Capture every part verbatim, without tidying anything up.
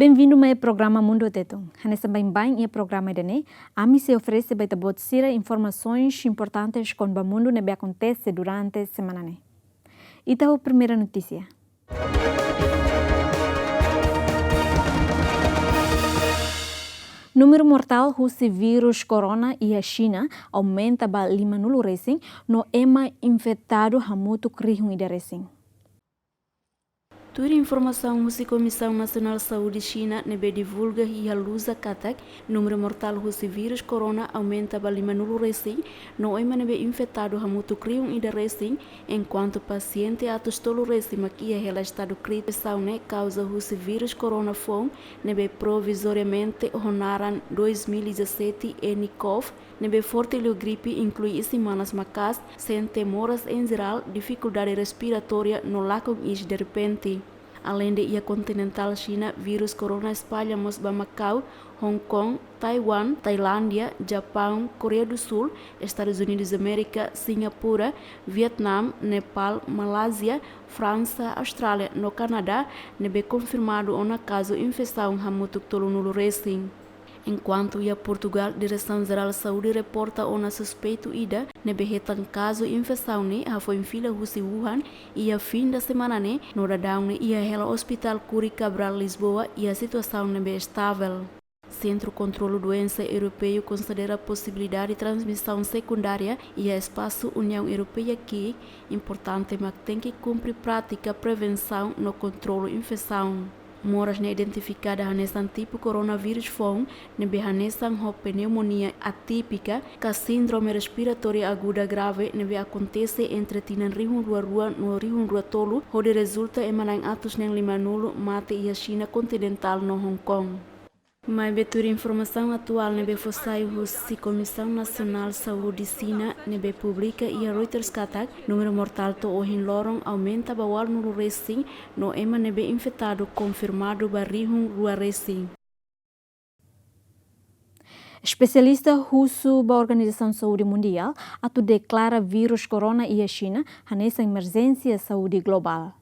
Benvindu mai programa Mundu Tetun. Hanesan baibain iha programa ida-ne'e, ami sei oferese ba ita-boot sira informasaun importante kona-ba mundu ne'ebé akontese durante semana ne'e. Ita ho primeira notísia. Númeru mortál husi vírus corona iha Xina aumenta ba limanulu resin, no ema infetadu hamutuk rihun ida resin. Tuir informasaun husi Komisaun Nasionál Saúde Xina ne'ebé divulga iha Lusa katak, númeru mortál husi vírus corona aumenta ba limanulu resin, no ema ne'ebé infetadu hamutuk rihun ida resin, enkuantu pasiente atus tolu resin mak iha hela estadu krítiku. Infesaun ne'e kauza husi vírus corona foun ne'ebé provizoriamente ho naran dois mil e dezassete N cov, ne'ebé forte liu gripe, inklui isin-manas maka'as, sente moras en jerál, difikuldade respiratória no lakon iis derrepente. Aleinde iha kontinentál Xina, vírus corona espalla mós ba Makau, Hong Kong, Taiwan, Tailándia, Japaun, Koreia do Súl, Estadus Unidus Amérika, Singapura, Vietname, Nepál, Malázia, Fransa, Austrália no Kanadá, ne'ebé konfirmadu ona kazu infesaun hamutuk tolunulu resin. Enkuantu iha Portugál, Diresaun Jerál Saúde reporta ona suspeitu ida ne'ebé hetan kazu infesaun ne'e hafoin fila husi Wuhan iha fin da semana ne'e, no daudaun ne'e iha hela Ospitál Curi Cabral Lisboa iha situasaun ne'ebé estavel. Sentru Kontrolu Doensa Europeu konsidera posibilidade transmisaun sekundária iha espasu Uniaun Europeia ki'ik importante, mak tenke kumpre prátika prevensaun no kontrolu infesaun. Moras ne'e identifikada hanesan tipu coronavírus foun, ne'ebé hanesan ho pneumonia atípika, ka síndrome respiratória aguda grave, ne'ebé akontese entre tinan rihun rua rua no rihun rua tolu, hodi rezulta ema na'in atus neen limanulu mate iha Xina kontinentál no Hong Kong. Maibé tuir informasaun atuál ne'ebé fó sai husi Komisaun Nasionál Saúde Xina, ne'ebé publika iha Reuters katak, númeru mortál to'o ohin loron aumenta ba ualunulu resin, no ema ne'ebé infetadu konfirmadu ba rihun rua resin. Espesialista husu ba Organizasaun Saúde Mundiál atu deklara vírus corona iha Xina hanesan emerjénsia saúde globál.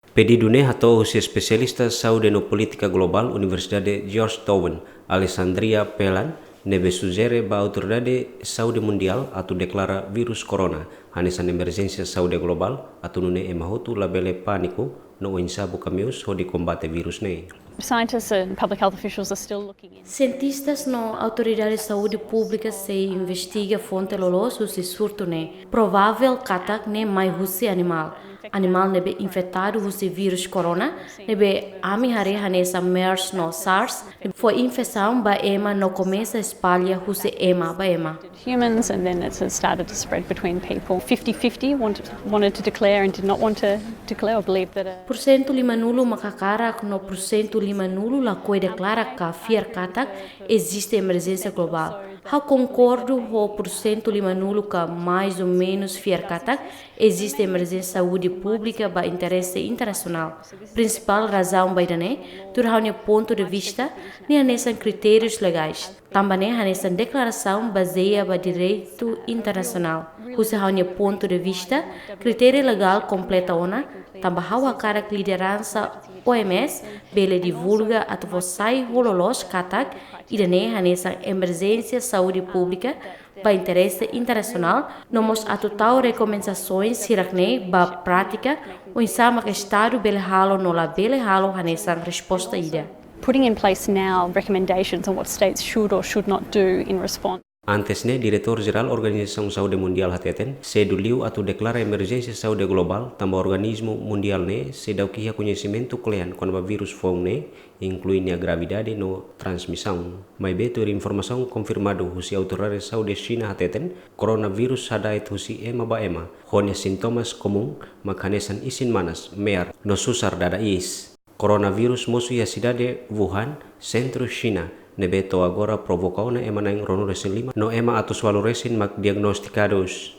Pedidu ne'e hato'o husi espesialista saúde no polítika globál Universidade Georgetown, Alessandria Pelan, ne'ebé sujere ba Autoridade Saúde Mundiál atu deklara vírus corona hanesan emerjénsia saúde globál, atu nune'e ema hotu labele pániku, no oinsá buka meius hodi kombate vírus ne'e. Scientists and public health officials are still looking in. Sientistas no autoridade saúde públika sei investiga fonte loloos husi surtu ne'e. Provável katak ne'e mai husi animál. Animál ne'ebé infetadu husi vírus corona, ne'ebé ami haree hanesan MERS no SARS, fó infesaun ba ema no komesa espalla husi ema ba ema. Humans, and then it's started to spread between people. Fifty fifty want, wanted to declare and did not want to declare or believe that a Pursentu limanulu mak hakarak no pursentu limanulu lakohi deklara ka fiar katak eziste emerjénsia globál. Ha'u konkordu ho pursentu limanulu ka mais ou menus fiar katak eziste emerjénsia saúde públika ba interese internasionál. Prinsipál razaun ba ida-ne'e, tuir ha'u-nia pontu de vista, ne'e hanesan kritérius legais. Tanba ne'e hanesan deklarasaun bazeia ba direitu internasionál. Husi ha'u-nia pontu de vista, kritériu legál kompleta ona, tanba ha'u hakarak lideransa O M S bele divulga atu fó sai ho loloos katak ida-ne'e hanesan emerjénsia saúde públika ba interese internasionál, no mós atu tau rekomendasoens hirak-ne'e ba prátika, oinsá mak Estadu bele halo no labele halo hanesan resposta ida. Putting in place now recommendations on what states should or should not do in response. Antes ne'e, Diretór Jerál Organizasaun Saúde Mundiál hateten, sedu liu atu deklara emerjénsia saúde globál, tanba organismu mundiál ne'e seidauk iha koñesimentu kle'an kona-ba vírus foun ne'e, inklui nia gravidade no transmisaun. Maibé tuir informasaun konfirmadu husi autoridade saúde Xina hateten, coronavírus hada'et husi ema ba ema, ho nia sintomas komún mak hanesan isin-manas, me'ar, no susar dada iis. Coronavírus mosu iha sidade Wuhan, sentru Xina, ne'ebé to'o agora provoka ona ema na'in ruanulu resin lima, no ema atus ualu resin mak diagnostikadus.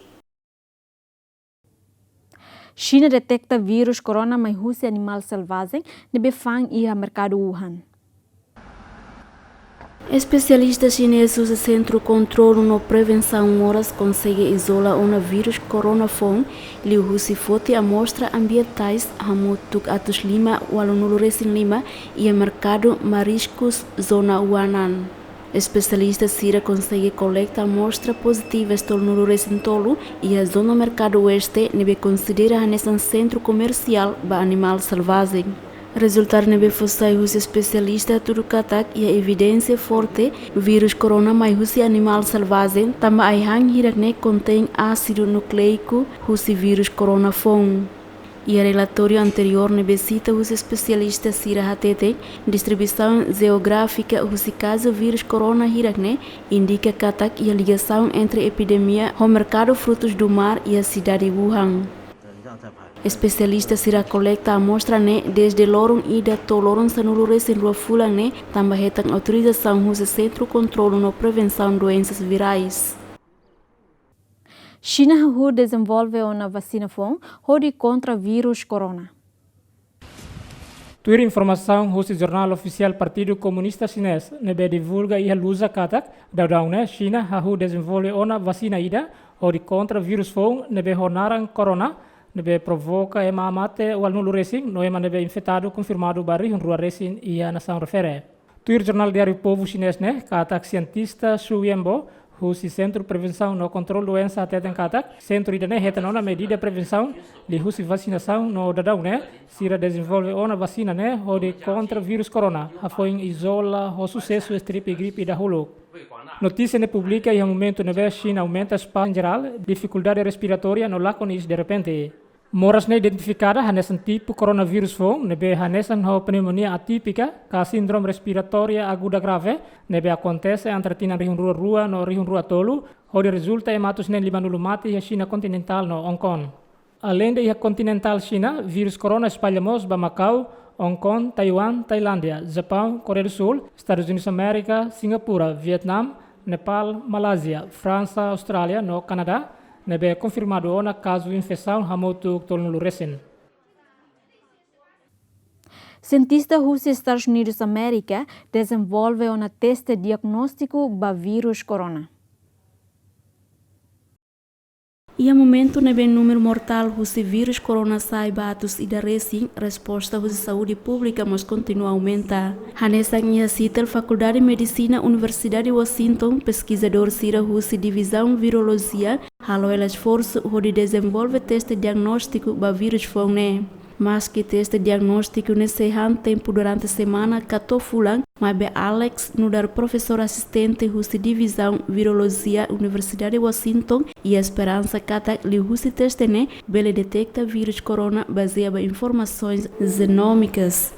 Xina deteta vírus corona mai husi animál selvajen ne'ebé fa'an iha merkadu Wuhan. Espesialista xinés husi Sentru Kontrolu no Prevensaun moras konsege izola ona vírus korona foun, liuhusi foti amostra ambientais hamutuk atus lima ualunulu resin lima iha merkadu mariskus zona Wanan. Espesialista sira konsege kolekta amostra pozitivas tolunulu-resin-tolu iha zona merkadu oeste ne'ebé konsidera hanesan sentru komersiál ba animál selvajen. Rezultadu ne'ebé fó sai husi espesialista hatudu katak iha evidénsia forte vírus korona mai husi animál selvajen, tanba ai-han hirak-ne'e kontein ásidu nukleiku husi vírus korona foun. Iha relatóriu anteriór ne'ebé sita husi espesialista sira hateten, distribuisaun jeográfika husi kazu vírus korona hirak-ne'e indika katak iha ligasaun entre epidemia ho merkadu frutus do mar iha sidade Wuhan. Espesialista sira kolekta amostra ne'e dezde loron ida to'o loron sanulu-resin-rua fulan ne'e, tanba hetan autorizasaun husi Sentru Kontrolu no Prevensaun Doensas Virais. Xina hahú dezenvolve ona vasina foun hodi kontra vírus korona. Tuir informasaun husi jornál ofisiál Partidu Komunista Xinés ne'ebé divulga iha Lusa katak, daudaun ne'e Xina hahú dezenvolve ona vasina ida hodi kontra vírus foun ne'ebé ho naran korona, ne'ebé provoka ema mate ualunulu-resin no ema ne'ebé infetadu konfirmadu ba rihun rua resin iha nasaun refere. Tuir jornál Diário Povo xinés ne'e katak sientista Xu Yanbo, husi Sentru Prevensaun no Kontrolu Doensa hateten katak, sentru ida-ne'e hetan ona medida prevensaun liuhusi vasinasaun no daudaun ne'e sira dezenvolve ona vasina ne'e hodi kontra vírus korona, hafoin izola ho susesu estripe gripe dahuluk. Notísia ne'e publika iha momentu ne'ebé Xina aumenta espasu jerál, difikuldade respiratória no lakon iis derrepente. Moras ne'e identifikada hanesan tipu koronavírus foun, ne'ebé hanesan ho pneumonia atípika, ka síndrome respiratória aguda grave, ne'ebé akontese entre tinan rihun rua rua no rihun rua tolu, hodi rezulta ema atus neen limanulu mate iha Xina kontinentál no Hong Kong. Aleinde iha kontinentál Xina, vírus korona espalla mós ba Makau, Hong Kong, Taiwan, Tailándia, Japaun, Koreia do Súl, Estadus Unidus Amérika, Singapura, Vietnam, Nepál, Malázia, Fransa, Austrália no Kanadá, ne'ebé konfirmadu ona kazu infesaun hamutuk tolunulu-resin. Sientista husi Estadus Unidus Amérika dezenvolve ona teste diagnóstiku ba vírus korona. Iha momentu ne'ebé númeru mortál husi vírus korona sa'e ba atus ida resin, resposta husi saúde públika mós kontinua aumenta. Hanesan iha Seattle Fakuldade Medisina Universidade Washington, peskizadór sira husi Divizaun Virolojia halo hela esforsu hodi dezenvolve teste diagnóstiku ba vírus foun ne'e. Maski teste diagnóstiku ne'e sei han tempu durante semana ka to'o fulan, maibé Alex nu'udar profesór asistente husi Divizaun Virolojia Universidade Washington iha esperansa katak liuhusi teste ne'e bele deteta vírus korona bazeia ba informasoens jenómikas.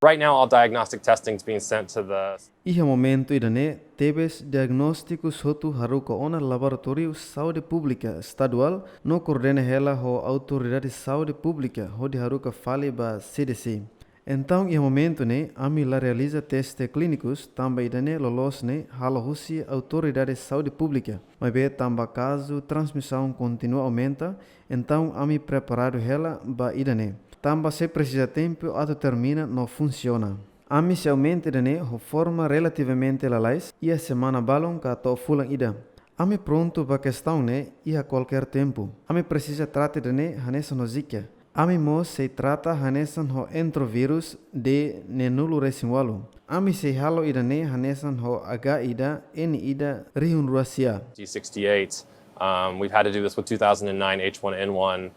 Right now, all diagnostic testing's being sent to the Iha momentu ida-ne'e, tebes diagnóstikus hotu haruka ona laboratóriu saúde públika estaduál no koordena hela ho autoridade saúde públika hodi haruka fali ba C D C. Entaun, iha momentu ne'e, ami la realiza teste klínikus, tanba ida-ne'e loloos ne'e halo husi autoridade saúde públika. Maibé tanba kazu transmisaun kontinua aumenta, entaun ami preparadu hela ba ida-ne'e. Tanba sei presiza tempu atu termina no funsiona. Ami sei aumenta ida-ne'e ho forma relativamente lalais, iha semana balun ka to'o fulan ida. Ami prontu ba kestaun ne'e iha kualkér tempu. Ami presiza trata ida-ne'e hanesan ho Zika. Ami mós sei trata hanesan ho entrovírus D neenulu-resin-ualu. Ami sei halo ida-ne'e hanesan ho H ida N ida rihun rua sia. D sixty-eight. Um, we've had to do this with two thousand nine H one N one.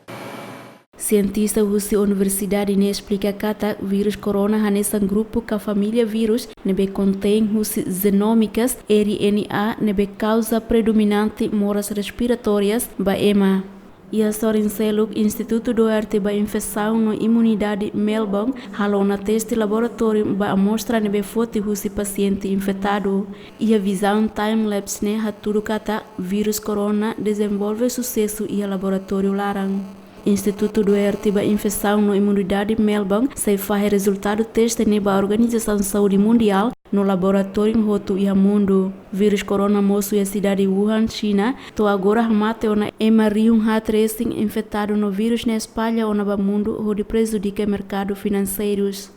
Sientista husi universidade ne'e esplika katak vírus korona hanesan grupu ka família vírus ne'ebé kontein husi jenómikas R N A ne'ebé kauza predominante moras respiratórias ba ema. Iha sorin seluk, Institutu Doerty ba Infesaun no Imunidade Melbourne halo ona teste laboratóriu ba amostra ne'ebé foti husi pasiente infetadu. Iha vizaun time-lapse ne'e hatudu katak vírus korona dezenvolve susesu iha laboratóriu laran. Institutu Doerty ba Infesaun no Imunidade Melbourne sei fahe rezultadu teste ne'e ba Organizasaun Saúde Mundiál no laboratóriu hotu iha mundu. Vírus korona mosu iha sidade Wuhan, Xina, to'o agora hamate ona ema rihun haat resin infetadu no vírus ne'e espalla ona ba mundu hodi prejudika merkadu finanseirus.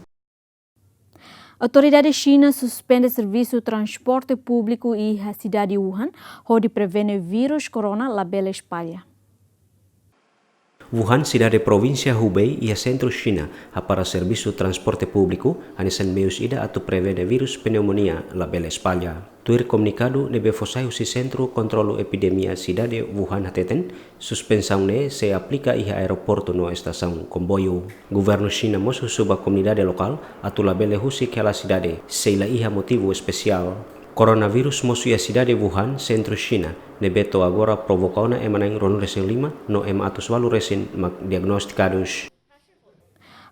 Autoridade Xina suspende servisu transporte públiku iha sidade Wuhan, hodi prevene vírus corona labele espalla. Wuhan, sidade provínsia Hubei, iha sentru Xina, hapara servisu transporte públiku, hanesan meius ida atu prevene vírus pneumonia labele espalla. Tuir komunikadu ne'ebé fó sai husi Sentru Kontrolu Epidemia sidade Wuhan hateten, suspensaun ne'e sei aplika iha aeroportu no estasaun komboiu. Governu Xina mós husu ba komunidade lokál atu labele husik hela sidade, se la iha motivu espesiál. Koronavírus mosu iha sidade Wuhan, sentru Xina, ne'ebé to'o agora provoka ona ema na'in ruanulu-resin-lima no ema atus ualu resin mak diagnostikadus.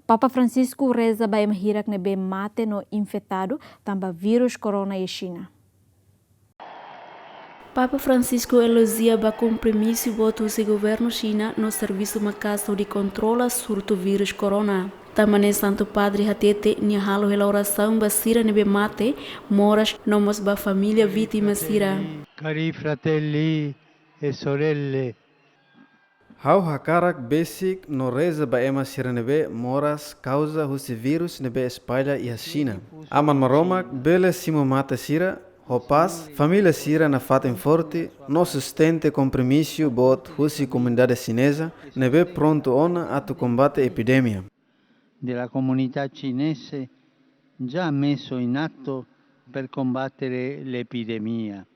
Papa Francisco reza ba ema hirak ne'ebé mate no infetadu tanba vírus corona iha Xina. Papa Francisco elojia ba kompromisu boot husi governu Xina no servisu maka'as hodi kontrola surtu vírus corona. Tanba ne'e Santu Padre hatete nia halo hela orasaun ba sira ne'ebé mate, moras no mós ba família vítima sira. Cari fratelli e sorelle. Ha'u hakarak besik no reza ba ema sira ne'ebé moras kauza husi vírus ne'ebé espalla iha Xina. Aman Maromak bele simu mate sira ho pás, família sira nafatin forte no sustente kompromisu boot husi komunidade xineza ne'ebé prontu ona atu kombate epidemia. Della comunità cinese già messo in atto per combattere l'epidemia.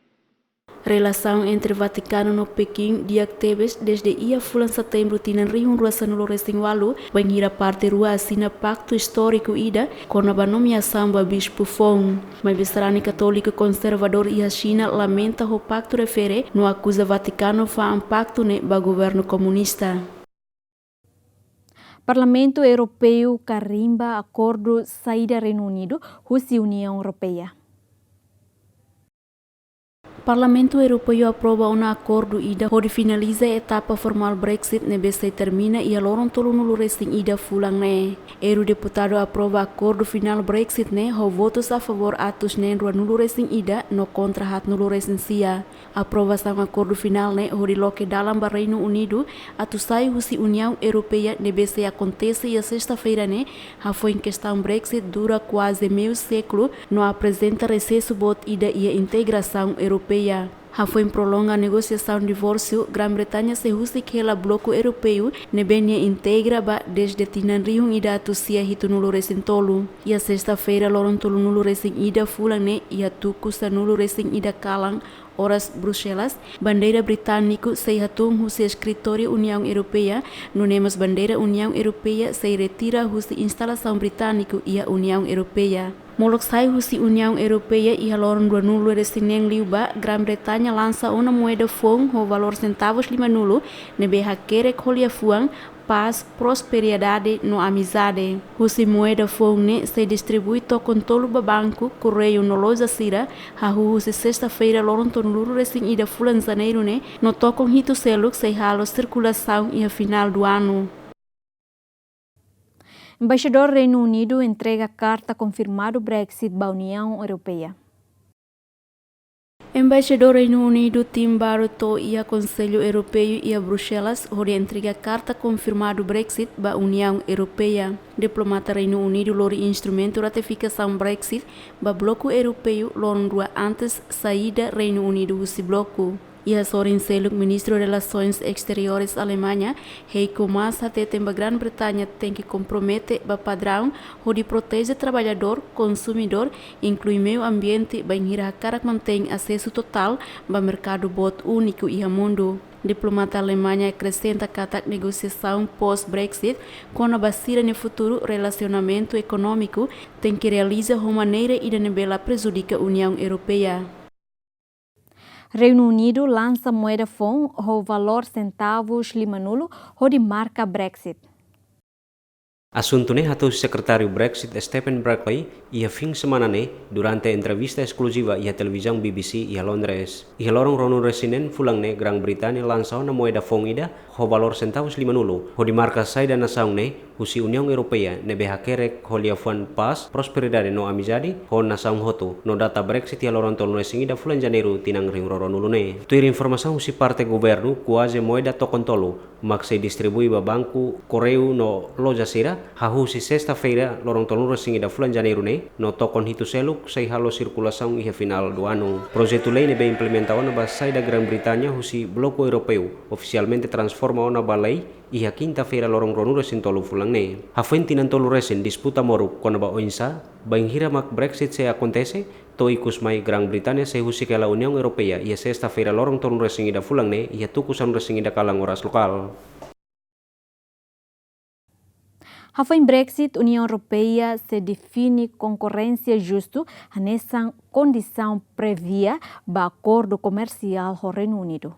Relasaun entre Vatikanu no Pekin di'ak tebes dezde iha fulan Setembru tinan rihun rua sanulu-resin-ualu, bainhira parte rua asina paktu istóriku ida kona-ba nomeasaun ba bispu foun. Maibé sarani katóliku konservadór iha Xina lamenta ho paktu refere no akuza Vatikanu fa'an paktu ne'e ba governu komunista. Parlamentu Europeu karimba akordu saida Reinu Unidu husi Uniaun Europeia. Parlamentu Europeu aprova ona akordu ida hodi finaliza etapa formál Brexit ne'ebé sei termina iha loron tolunulu-resin-ida fulan ne'e. Eurodeputadu aprova akordu finál Brexit ne'e ho votus a favór atus neen ruanulu-resin-ida no kontra haatnulu-resin-sia. Aprovasaun akordu finál ne'e hodi loke dalan ba Reinu Unidu atu sai husi Uniaun Europeia ne'ebé sei akontese iha sesta-feira ne'e, hafoin kestaun Brexit dura kuaze meiu sékulu no aprezenta resesu boot ida iha integrasaun europeia. Hafoin prolonga negosiasaun divórsiu, Grã-Bretaña sei husik hela bloku europeu ne'ebé nia integra ba dezde tinan rihun ida atus sia hitunulu-resin-tolu. Iha sesta-feira, loron tolunulu-resin-ida fulan ne'e, iha tuku sanulu-resin-ida kalan, oras Bruxelas, bandeira britániku sei hatún husi eskritóriu Uniaun Europeia, nune'e mós bandeira Uniaun Europeia sei retira husi instalasaun britániku iha Uniaun Europeia. Molok sai husi Uniaun Europeia iha loron ruanulu-resin-neen liubá, Grã-Bretaña lansa ona moeda foun ho valór sentavus limanulu, ne'ebé hakerek ho liafuan pás, prosperidade no amizade. Husi moeda foun ne'e sei distribui tokon tolu ba banku, korreiu no loja sira, hahú husi sesta-feira, loron tolunulu-resin-ida fulan Janeiru ne'e, no tokon hitu seluk sei halo sirkulasaun iha finál do ano. Embaixadór Reinu Unidu entrega karta konfirmadu Brexit ba Uniaun Europeia. Embaixadór Reinu Unidu Tim Barrett to'o iha Konsellu Europeu iha Bruxelas, hodi entrega karta konfirmadu Brexit ba Uniaun Europeia. Diplomata Reinu Unidu lori instrumentu ratifikasaun Brexit ba bloku europeu loron rua antes saída Reinu Unidu husi bloku. Iha sorin seluk, Ministru Relasoens Exteriores Alemaña, Heiko Maas, hateten ba Grã-Bretaña tenke kompromete ba padraun hodi proteje traballadór, konsumidór, inklui meiu ambiente, bainhira hakarak mantein asesu totál ba merkadu boot úniku iha mundu. Diplomata Alemaña akresenta katak negosiasaun pós-Brexit kona-ba sira-nia futuru relasionamentu ekonómiku tenke realiza ho maneira ida ne'ebé la prejudika Uniaun Europeia. Reinu Unidu lansa moeda foun ho valór sentavus limanulu hodi marka Brexit. Asuntu ne'e hato'o husi Sekretáriu Brexit Stephen Barclay iha fin semana ne'e durante entrevista eskluziva iha televizaun B B C iha Londres. Iha loron ruanulu-resin-neen fulan ne'e Grã-Bretaña lansa ona moeda foun ida ho valór sentavus limanulu hodi marka saida nasaun ne'e husi Uniaun Europeia ne'ebé hakerek ho liafuan pás, prosperidade no amizade ho nasaun hotu, no data Brexit iha loron tolunulu-resin-ida fulan Janeiru tinan rihun rua ruanulu ne'e. Tuir informasaun husi parte governu, kuaze moeda tokon tolu mak sei distribui ba banku, korreiu no loja sira, hahú husi sesta-feira loron tolunulu-resin-ida fulan Janeiru ne'e, no tokon hitu seluk sei halo sirkulasaun iha finál do anu. Projetu lei ne'ebé implementa ona ba saida Grã-Bretanha husi bloku europeu ofisialmente transforma ona ba lei iha kinta-feira loron ruanulu-resin-tolu fulan ne'e. Hafoin tinan tolu resin disputa moruk kona-ba oinsá, bainhira mak Brexit sei akontese, to'o ikus mai Grã-Bretanha sei husik hela Uniaun Europeia iha sesta-feira loron tolunulu-resin-ida fulan ne'e iha tuku sanulu-resin-ida kalan oras lokál. Hafoin Brexit, Uniaun Europeia sei define konkorrénsia justu hanesan kondisaun prévia ba akordu komersiál ho Reinu Unidu.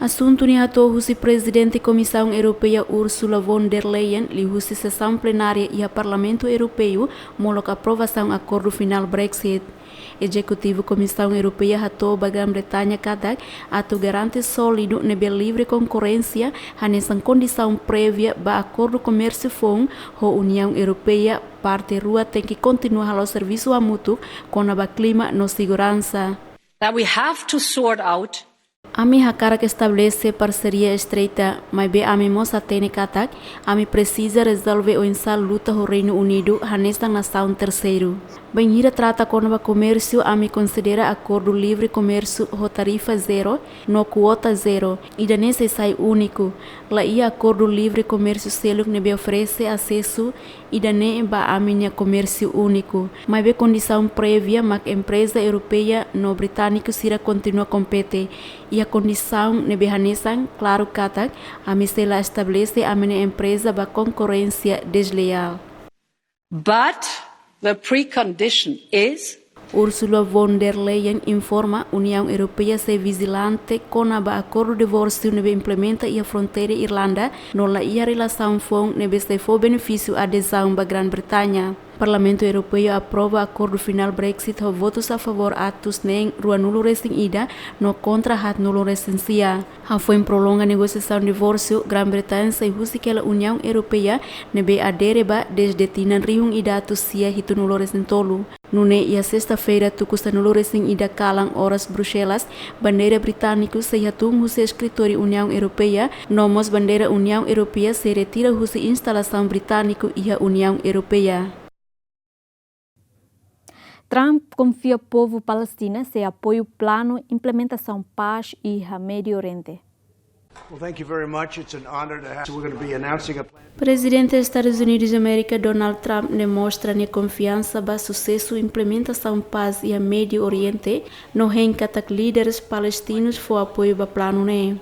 Asuntu ne'e hato'o husi Prezidente Komisaun Europeia Ursula von der Leyen liuhusi sesaun plenária iha Parlamentu Europeu molok aprovasaun akordu finál Brexit. Ezekutivu Komisaun Europeia hato'o ba Grã-Bretanha katak atu garante sólidu ne'ebé livre konkorrénsia hanesan kondisaun prévia ba akordu komérsiu foun ho Uniaun Europeia, parte rua tenke kontinua halo servisu hamutuk kona-ba klima no seguransa. That we have to sort out Ami hakarak estabelese parseria estreita, maibé ami mós hatene katak ami presiza rezolve oinsá luta ho Reinu Unidu hanesan nasaun terseiru. Bainhira trata kona-ba komérsiu, ami konsidera akordu livre komérsiu ho tarifa zero no kuota zero, ida-ne'e sei sai úniku. Laiha akordu livre komérsiu seluk ne'ebé oferese asesu ida-ne'e ba ami-nia komérsiu úniku. Maibé kondisaun prévia mak empreza europeia no britániku sira kontinua kompete iha kondisaun ne'ebé hanesan, klaru katak ami sei la estabelese ami-nia empreza ba konkorrénsia desleál. But the precondition is Ursula von der Leyen informa Uniaun Europeia sei vijilante kona-ba akordu divórsiu ne'ebé implementa iha fronteira Irlanda, no laiha relasaun foun ne'ebé sei fó benefísiu adezaun ba Grã-Bretanha. Parlamentu Europeu aprova akordu finál Brexit ho votus a favór atus neen ruanulu-resin-ida no kontra haatnulu-resin-sia. Hafoin prolonga negosiasaun divórsiu, Grã-Bretanha sei husik hela Uniaun Europeia ne'ebé adere ba dezde tinan rihun ida atus sia hitunulu-resin-tolu. Nune'e iha sesta-feira tuku sanulu-resin-ida kalan oras Bruxelas, bandeira britániku sei hatún husi eskritóriu Uniaun Europeia, no mós bandeira Uniaun Europeia sei retira husi instalasaun britániku iha Uniaun Europeia. Trump konfia povu Palestina sei apoia planu implementasaun pás iha Médiu Oriente. Well, thank you very much. It's an honor to have, we're gonna be announcing a plan. Prezidente Estadus Unidus Amérika Donald Trump demonstra nia konfiansa ba susesu implementasaun pás iha Médiu Oriente, no hein katak líderes palestinus fó apoiu ba planu ne'e.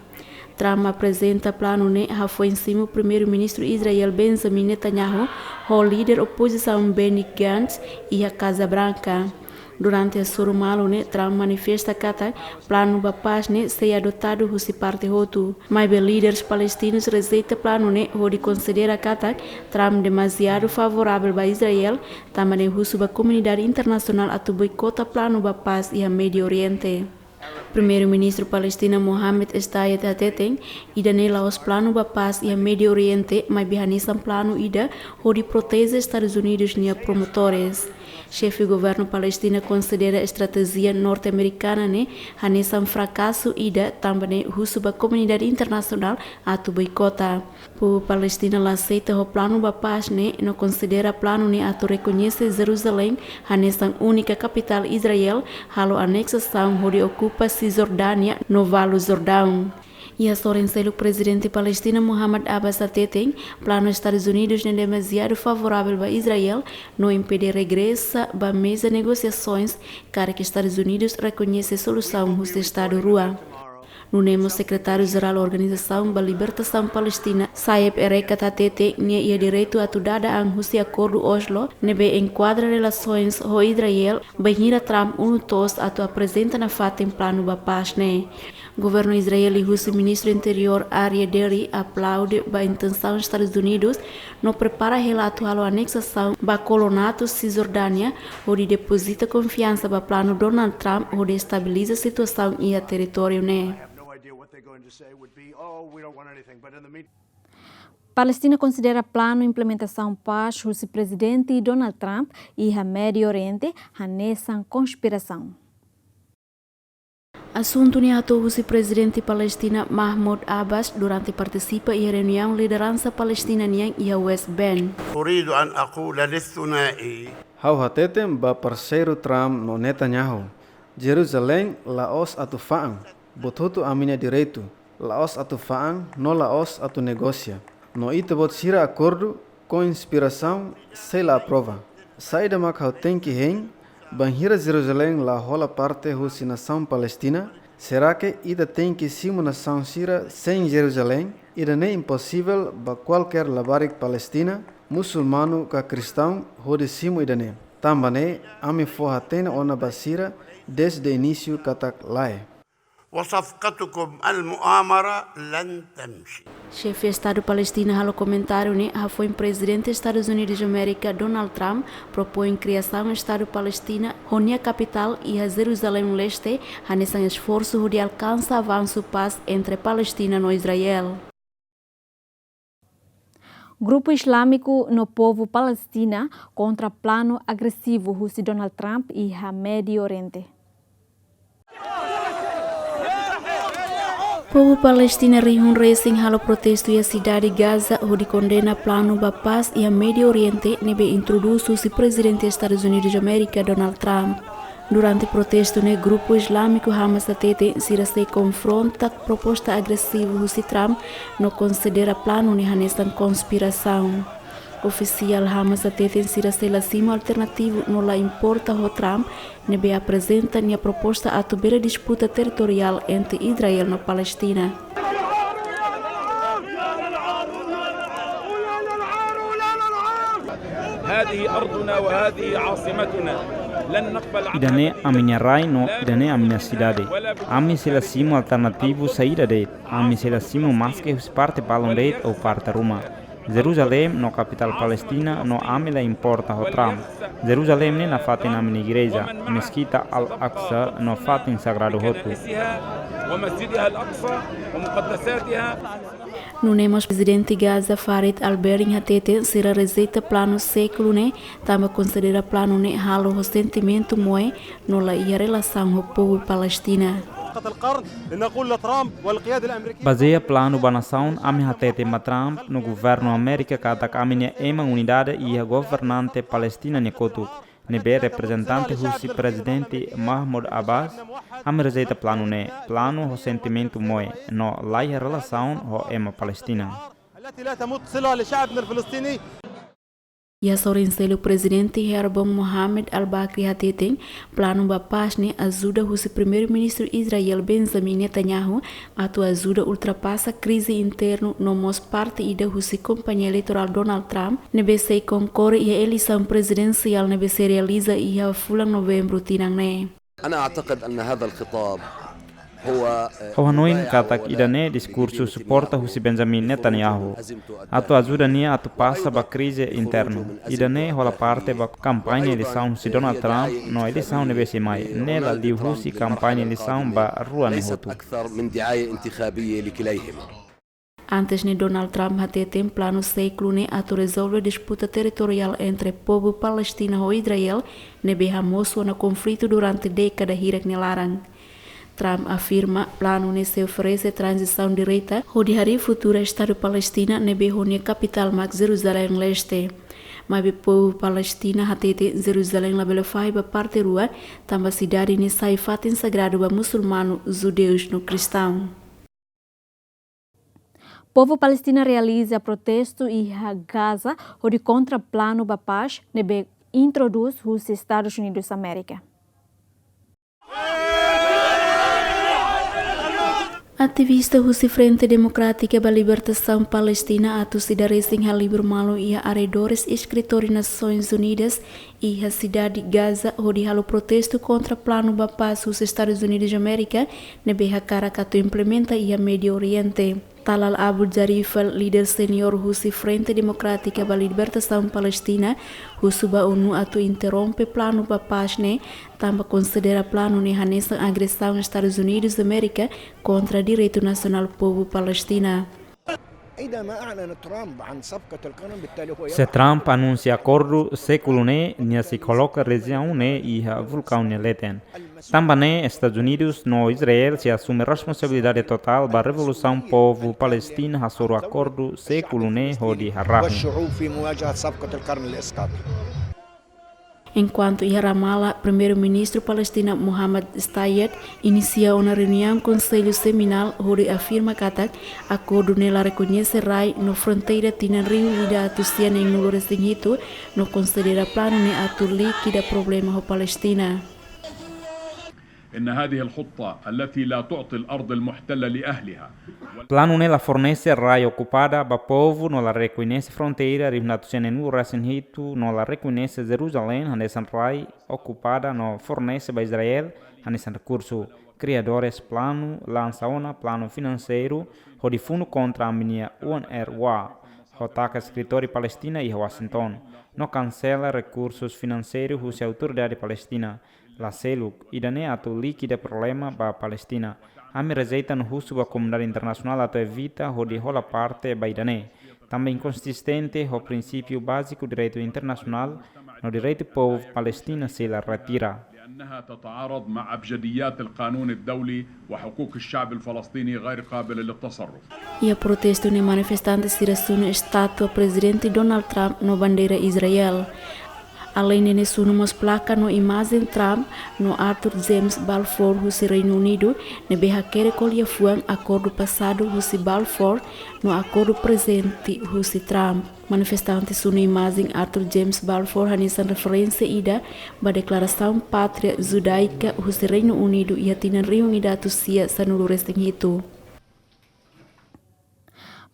Trump aprezenta planu ne'e hafoin simu Primeiru-Ministru Israel Benjamin Netanyahu ho líder opozisaun Benny Gantz iha Kaza Branka. Durante hasoru malu ne'e, Trump manifesta katak planu ba pás ne'e sei adotadu husi parte hotu. Maibé líderes palestinus rejeita planu ne'e hodi konsidera katak Trump demaziadu favoravel ba Israel, tanba ne'e husu ba komunidade internasionál atu boikota planu ba pás iha Médiu Oriente. Primeiru-Ministru Palestina Mohamed Shtayyeh hateten, ida-ne'e la'ós planu ba pás iha Médiu Oriente, maibé hanesan planu ida hodi proteje Estadus Unidus nia promotores. Xefe governu Palestina konsidera estratéjia norte-amerikana ne'e hanesan frakasu ida, tanba ne'e husu ba komunidade internasionál atu boikota. Povu Palestina la aseita ho planu ba pás ne'e, no konsidera planu ne'e atu rekoñese Jerusalém hanesan únika kapitál Israel, halo aneksasaun hodi okupa Sisjordánia no Valu Jordaun. Iha sorin seluk, Prezidente Palestina Mohamed Abbas hateten, planu Estadus Unidus ne'e demaziadu favoravel ba Israel, no impede regresa ba meza negosiasoens, karik Estadus Unidus rekoñese solusaun husi Estadu rua. Nune'e mós Sekretáriu Jerál Organizasaun ba Libertasaun Palestina, Saeb Erekat hateten, nia iha direitu atu dada an husi Akordu Oslo, ne'ebé enkuadra relasoens ho Israel, bainhira Trump ulun toos atu aprezenta nafatin planu ba pás ne'e. Governu Israel liuhusi Ministru Interiór Aryeh Deri aplaude ba intensaun Estadus Unidus, no prepara hela atu halo aneksasaun ba kolonatu Sisjordánia, hodi depozita konfiansa ba planu Donald Trump hodi estabiliza situasaun iha territóriu ne'e. I have no idea what they're going to say would be, "Oh, we don't want anything," but in the meantime, Palestina konsidera planu implementasaun pás husi Prezidente Donald Trump iha Médiu Oriente hanesan konspirasaun. Asuntu ne'e hato'o husi Prezidente Palestina Mahmoud Abbas durante partisipa iha reuniaun lideransa Palestina nian iha West Bank. أريد أن أقول للثنائي. Ha'u hateten ba parseiru Trump no Netanyahu, Jeruzalein la'ós atu fa'an, buat hotu ami-nia direitu, la'ós atu fa'an no la'ós atu negosia. No ita-boot sira akordu, konspirasaun, sei la aprova. Saida mak ha'u tenke hein, bainhira Jeruzalein la hola parte husi nasaun Palestina, será que ita tenke simu nasaun sira sein Jeruzalein? Ida-ne'e imposivel ba kualkér labarik Palestina, musulmanu ka kristaun, hodi simu ida-ne'e. Tanba ne'e, ami fó hatene ona ba sira dezde inísiu katak lae. وصفقتكم المؤامرة لن تمشي. Xefe Estadu Palestina halo komentáriu ne'e hafoin Prezidente Estadus Unidus Amérika Donald Trump propoin kriasaun Estadu Palestina ho nia kapitál iha Jeruzalein Leste, hanesan esforsu hodi alkansa avansu pás entre Palestina no Israel. Grupu Islámiku no povu Palestina kontra planu agresivu husi Donald Trump iha Médiu Oriente. Povu Palestina rihun resin halo protestu iha sidade Gaza hodi kondena planu ba pás iha Médiu Oriente ne'ebé introdús husi Prezidente Estadus Unidus Amérika Donald Trump. Durante protestu ne'e, grupu Islámiku Hamas hateten sira sei konfronta proposta agresivu husi Trump no konsidera planu ne'e hanesan konspirasaun. Ofisiál Hamas hateten sira sei la simu alternativu no la importa ho Trump ne'ebé aprezenta nia proposta atu bele disputa territoriál entre Israel no Palestina. هذه أرضنا وهذه عاصمتنا. لن نقبل Ida-ne'e ami-nia rai no ida-ne'e ami-nia sidade. Ami sei la simu alternativu saida de'it. Ami sei la simu maske husi parte balun de'it ou parte ruma. Jeruzalein no kapitál Palestina no ami la importa ho Trump. Jeruzalein ne'e nafatin ami-nia igreja, Meskita Al-Aqsa no fatin sagradu hotu. ومسجدها الأقصى ومقدساتها. Nune'e mós Prezidente Gaza Farid Al-Berin hateten sira rejeita planu sékulu ne'e, tanba konsidera planu ne'e halo ho sentimentu moe no la iha relasaun ho povu Palestina. صفقة القرن، نقول لترامب والقيادة الأمريكية. Bazeia planu ba nasaun, ami hateten ba Trump no governu Amérika katak ami-nia ema unidade iha governante Palestina nia kotuk, ne'ebé reprezentante husi Prezidente Mahmoud Abbas. Ami rejeita planu ne'e, planu ho sentimentu moe, no la iha relasaun ho ema Palestina. التي لا تمت صلة لشعبنا الفلسطيني. Iha sorin seluk, Prezidente Herbon Mohamed Al-Bakri hateten planu ba pás ne'e ajuda husi Primeiru-Ministru Israel Benjamin Netanyahu atu ajuda ultrapasa krize internu no mós parte ida husi kampaña eleitorál Donald Trump ne'ebé sei konkorre iha eleisaun prezidensiál ne'ebé sei realiza iha fulan Novembru tinan ne'e. أنا أعتقد أن هذا الخطاب هو، آه، Ha'u hanoin katak ida-ne'e diskursu suporta husi Benjamin Netanyahu atu ajuda nia atu pasa ba krize internu. Ida-ne'e hola parte ba kampaña eleisaun husi Donald Trump no eleisaun ne'ebé sei mai. Ne'e la liu husi kampaña eleisaun ba rua ne'e hotu. أكثر من دعاية انتخابية لكليهما. Antes ne'e, Donald Trump hateten planu sékulu ne'e atu rezolve disputa territoriál entre povu Palestina ho Israel, ne'ebé hamosu ona konflitu durante dékada hirak nia laran. Trump afirma planu ne'e sei oferese tranzisaun direta hodi harii futuru Estadu Palestina ne'ebé ho nia kapitál mak Jeruzalein Leste. Maibé povu Palestina hateten Jeruzalein labele fahe ba parte rua, tanba sidade ne'e sai fatin sagradu ba musulmanu, judeus no kristaun. Povu Palestina realiza protestu iha Gaza hodi kontra planu ba pás ne'ebé introdús husi Estadus Unidus Amérika. Ativista husi Frente Demokrátika ba Libertasaun Palestina atu seidauk resin halibur malu iha arredores eskritóriu Nasoins Unidas iha sidade Gaza hodi halo protestu kontra planu ba pás husi Estadus Unidus Amérika ne'ebé hakarak atu implementa iha Médiu Oriente. Talal Abu Jarifa, líder seniór husi Frente Demokrátika ba Libertasaun Palestina, husu ba ONU atu interrompe planu ba pás ne'e, tanba konsidera planu ne'e hanesan agresaun Estadus Unidus Amérika kontra direitu nasionál povu Palestina. إذا ما أعلن ترامب عن صفقة القرن، بالتالي هو Se يضع Trump anunsia akordu sékulu ne'e, nia sei koloka rejiaun ne'e iha vulkaun nia leten. Tanba ne'e, Estadus Unidus no Israel sei asume responsabilidade totál ba revolusaun povu Palestina hasoru akordu sékulu ne'e hodi harahun. والشعوب في مواجهة صفقة القرن الإسقاطي. Enkuantu iha Ramallah, Primeiru-Ministru Palestina Mohammad Shtayyeh inisia ona reuniaun konsellu seminál hodi afirma katak akordu ne'e la rekoñese rai no fronteira tinan rihun ida atus sia neen-nulu resin hitu, no konsidera planu ne'e atu likida problema ho Palestina. إن هذه الخطة التي لا تعطي الأرض المحتلة لأهلها. Planu ne'e la fornese rai okupada ba povu, no la rekoñese fronteira rihun atus sia neen-nulu resin hitu, no la rekoñese Jerusalém hanesan rai okupada, no fornese ba Israel hanesan rekursu. Kriadores planu lansa ona planu finanseiru hodi funu kontra ami-nia UNRWA, ho taka eskritóriu Palestina iha Washington, no kansela rekursus finanseiru husi autoridade Palestina. La seluk, ida-ne'e atu likida problema ba Palestina. Ami rejeita no husu ba komunidade internasionál atu evita hodi hola parte ba ida-ne'e. Tanba inkonsistente ho prinsípiu báziku direitu internasionál no direitu povu Palestina sei la retira. لأنها تتعارض مع أبجديات القانون الدولي وحقوق الشعب الفلسطيني غير قابلة للتصرف. Iha protestu ne'e manifestante sira sunu estátua Prezidente Donald Trump no bandeira Israel. Aleinde ne'e sunu mós plaka no imajen Trump no Arthur James Balfour husi Reinu Unidu, ne'ebé hakerek ho liafuan akordu pasadu husi Balfour no akordu prezente husi Trump. Manifestante sunu imajen Arthur James Balfour hanesan referénsia ida ba deklarasaun pátria judáika husi Reinu Unidu iha tinan rihun ida atus sia sanulu resin hitu.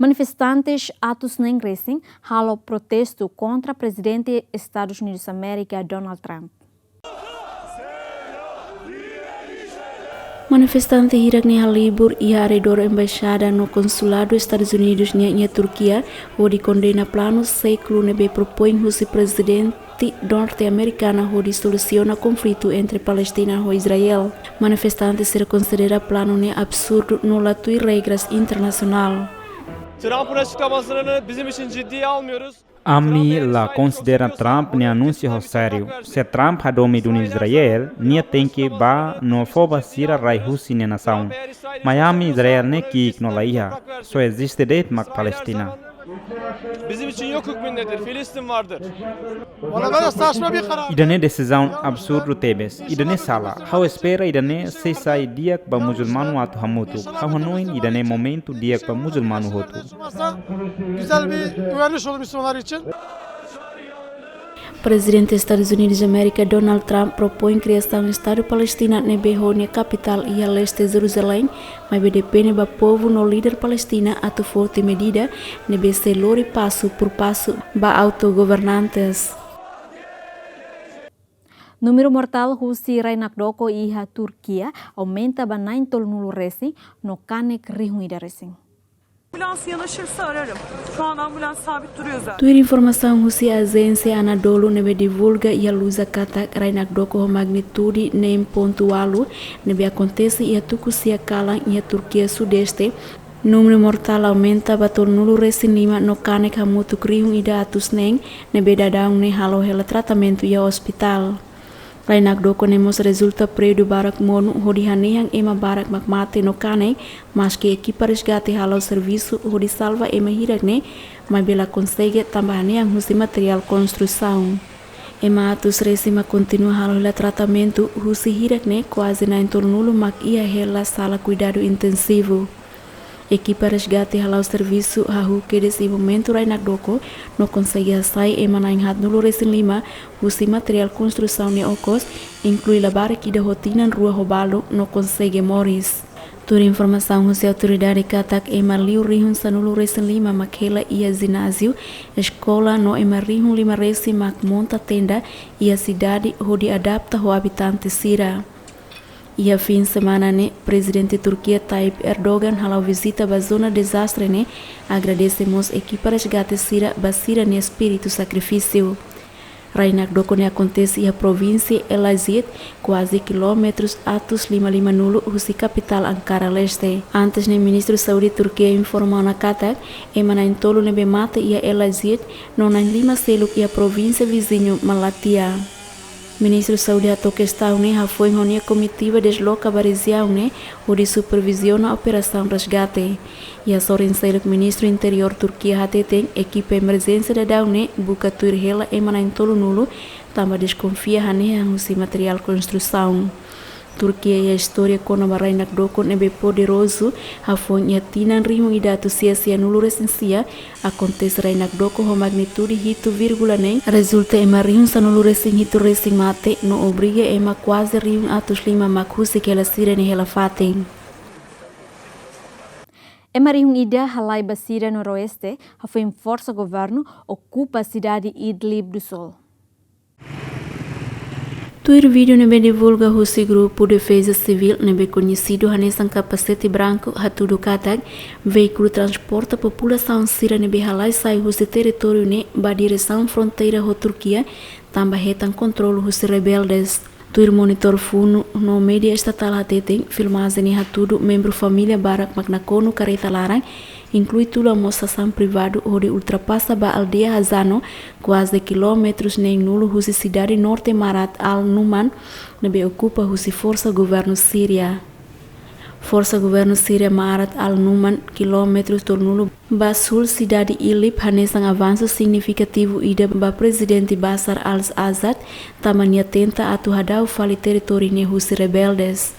Manifestantes atus neen resin halo protestu kontra Prezidente Estadus Unidus Amérika, Donald Trump. Manifestante hirak-ne'e halibur iha arredór embaixada no konsuladu Estadus Unidus nian iha Turkia, hodi kondena planu sékulu ne'ebé propoin husi Prezidente norte-amerikana hodi solusiona konflitu entre Palestina ho Israel. Manifestante sira konsidera planu ne'e absurdu no la tuir regras internasionál. Trump'ın açıklamasını bizim için ciddiye almıyoruz. Ami la konsidera Trump nia anúnsiu ho sériu. Se Trump hadomi duni Israel, nia tenke bá no fó ba sira rai husi nia nasaun. Maibé Israel ne'e ki'ik no la iha. Só eziste de'it mak Palestina. Bizim için yok hükmündedir. Filistin vardır. Bana göre saçma bir karar. Ida-ne'e desizaun absurdu tebes. Ida-ne'e sala. Ha'u espera ida-ne'e sei sai di'ak ba musulmanu atu hamutuk. Ha'u hanoin ida-ne'e momentu di'ak ba musulmanu hotu. Güzel bir uyanış olur Müslümanlar için. Prezidente Estadus Unidus Amérika, Donald Trump, propoin kriasaun Estadu Palestina ne'ebé ho nia kapitál iha leste Jerusalém, maibé depende ba povu no líder Palestina atu foti medida ne'ebé sei lori pasu por pasu ba autogovernantes. Númeru mortál husi rai nakdoko iha Turkia aumenta ba na'in tolunulu resin no kanek rihun ida resin. Ambulans yanaşırsa ararım. Şu an ambulans sabit duruyor zaten. Tuir informasaun husi ajénsia Anadolu ne'ebé divulga iha Luza katak rai nakdoko ho magnitude neen pontu ualu ne'ebé akontese iha tuku sia kalan iha Turkia sudeste, númeru mortál aumenta ba tolunulu resin lima no kanek hamutuk rihun ida atus neen ne'ebé daudaun ne'e halo hela tratamentu iha ospitál. Rai nakdoko ne'e mós rezulta prédiu barak monu hodi hanehan ema barak mak mate no kanek, maski ekipa resgate hala'o servisu hodi salva ema hirak-ne'e, maibé la konsege tanba hanehan husi materiál konstrusaun. Ema atus resin mak kontinua halo hela tratamentu husi hirak-ne'e kuaze na'in tolunulu mak iha hela sala kuidadu intensivu. Ekipa resgate hala'o servisu hahú kedas iha momentu rai nakdoko no konsege hasai ema na'in haatnulu resin lima husi materiál konstrusaun ne'e okos, inklui labarik ida ho tinan rua ho balu no konsege moris. Tuir informasaun husi autoridade katak ema liu rihun sanulu resin lima mak hela iha jináziu, eskola no ema rihun lima resin mak monta tenda iha sidade hodi adapta ho abitante sira. Iha fin semana ne'e, Prezidente Turkia Tayyip Erdogan hala'o vizita ba zona dezastre ne'e, agradese mós ekipa resgate sira ba sira-nia espíritu sakrifísiu. Rai nakdoko ne'e akontese iha provínsia El Aziz, kuaze kilómetrus atus lima lima-nulu husi kapitál Ankara leste. Antes ne'e, Ministru Saúde Turkia informa ona katak ema na'in-tolu ne'ebé mate iha El Aziz, no na'in-lima seluk iha provínsia viziñu Malatya. Ministru Saúde hato'o kestaun ne'e hafoin ho nia komitiva desloka ba rejiaun ne'e hodi superviziona operasaun resgate. Iha sorin seluk, Ministru Interiór Turkia hateten ekipa emerjénsia daudaun ne'e buka tuir hela ema na'in-tolu-nulu, tanba deskonfia hanehan husi materiál konstrusaun. Turkia iha istória kona-ba rai nakdoko ne'ebé poderozu, hafoin iha tinan rihun ida atus sia sianulu-resin-sia, akontese rai nakdoko ho magnitude hitu vírgula neen, rezulta ema rihun sanulu-resin-hitu resin mate, no obriga ema kuaze rihun atus lima mak husik hela sira-nia hela-fatin. Ema rihun ida halai ba sira noroeste, hafoin forsa governu okupa sidade Idlib do Sul. Tuir vídeo ne'ebé divulga husi grupu defeza sivíl ne'ebé koñesidu hanesan Kapasete Branku, hatudu katak veíkulu transporta populasaun sira ne'ebé halai sai husi territóriu ne'e ba diresaun fronteira ho Turkia, tanba hetan kontrolu husi rebeldes. Tuir monitór funu no média estatál hateten, filmajen ne'e hatudu membru família barak mak nakonu karreta laran, inklui tula mós sasán privadu, hodi ultrapasa ba aldeia Hazano, kuaze kilómetrus neen-nulu husi sidade norte Maarat al-Numan, ne'ebé okupa husi forsa governu Síria. Forsa governu Síria Maarat al-Numan, kilómetrus tolunulu ba súl sidade Idlib, hanesan avansu signifikativu ida ba Prezidente Bashar al-Assad, tanba nia tenta atu hadau fali territóriu ne'e husi rebeldes.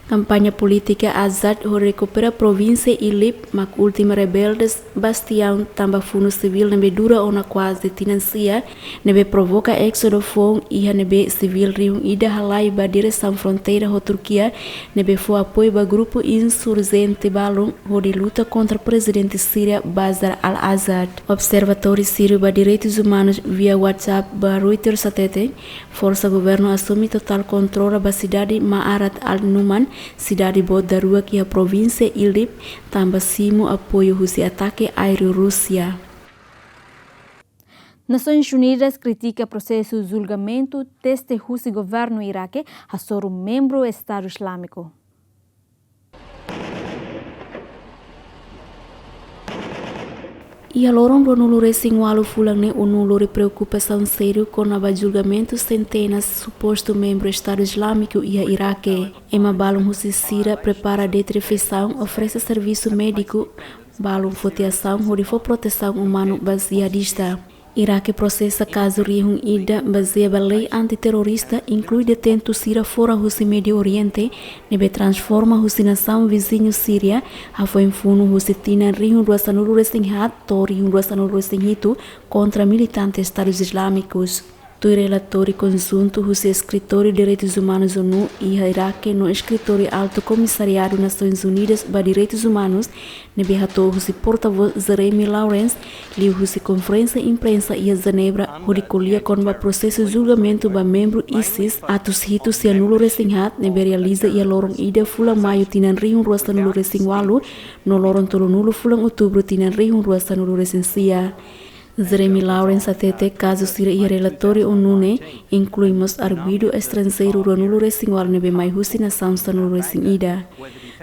Kampaña polítika Assad hodi rekupera provínsia Idlib, mak última rebeldes bastiaun tanba funu sivíl ne'ebé dura ona kuaze tinan sia, ne'ebé provoka éxodu foun iha ne'ebé sivíl rihun ida halai ba diresaun fronteira ho Turkia, ne'ebé fó apoiu ba grupu insurjente balun hodi luta kontra Prezidente Síria Bashar al-Assad. Observatóriu síriu ba direitus umanus via WhatsApp ba Reuters hateten, forsa governu asume totál kontrola ba sidade Maarat al-Numan, sidade boot daruak iha provínsia Idlib, tanba simu apoiu husi atake aéreu Rúsia. Nasoins Unidas kritika prosesu julgamentu teste husi governu Iraque hasoru membru Estadu Islamiku. Iha loron ruanulu-resin-ualu fulan ne'e, ONU lori preokupasaun sériu kona-ba julgamentu sentenas supostu membru Estadu Islamiku iha Iraque. Ema balun husi sira prepara de'it refeisaun, oferese servisu médiku, balun foti asaun hodi fó protesaun umanu ba jihadista. Iraque prosesa kazu rihun ida bazeia ba lei antiterrorista, inklui detentu sira fora husi Médiu Oriente, ne'ebé transforma husi nasaun viziñu Síria, hafoin funu husi tinan rihun rua sanulu-resin-haat to'o rihun rua sanulu-resin-hitu kontra militante Estadus Islámikus. Tuir relatóriu konjuntu husi Eskritóriu Direitus Umanus ONU iha Iraque no Eskritóriu Altu Komisariadu Nasoins Unidas ba Direitus Umanus, ne'ebé hato'o husi portavós Jeremy Lawrence, liuhusi konferénsia imprensa iha Jenebra, hodi ko'alia kona-ba prosesu julgamentu ba membru ISIS atus hitu sianulu-resin-haat, ne'ebé realiza iha loron ida fulan Maiu tinan rihun rua sanulu-resin-ualu, no loron tolunulu fulan Outubru tinan rihun rua sanulu-resin-sia. Jeremy Lawrence hatete kazu sira iha relatóriu ONU ne'e inklui mós arguidu estranjeiru ruanulu-resin-ualu ne'ebé mai husi nasaun sanulu-resin-ida.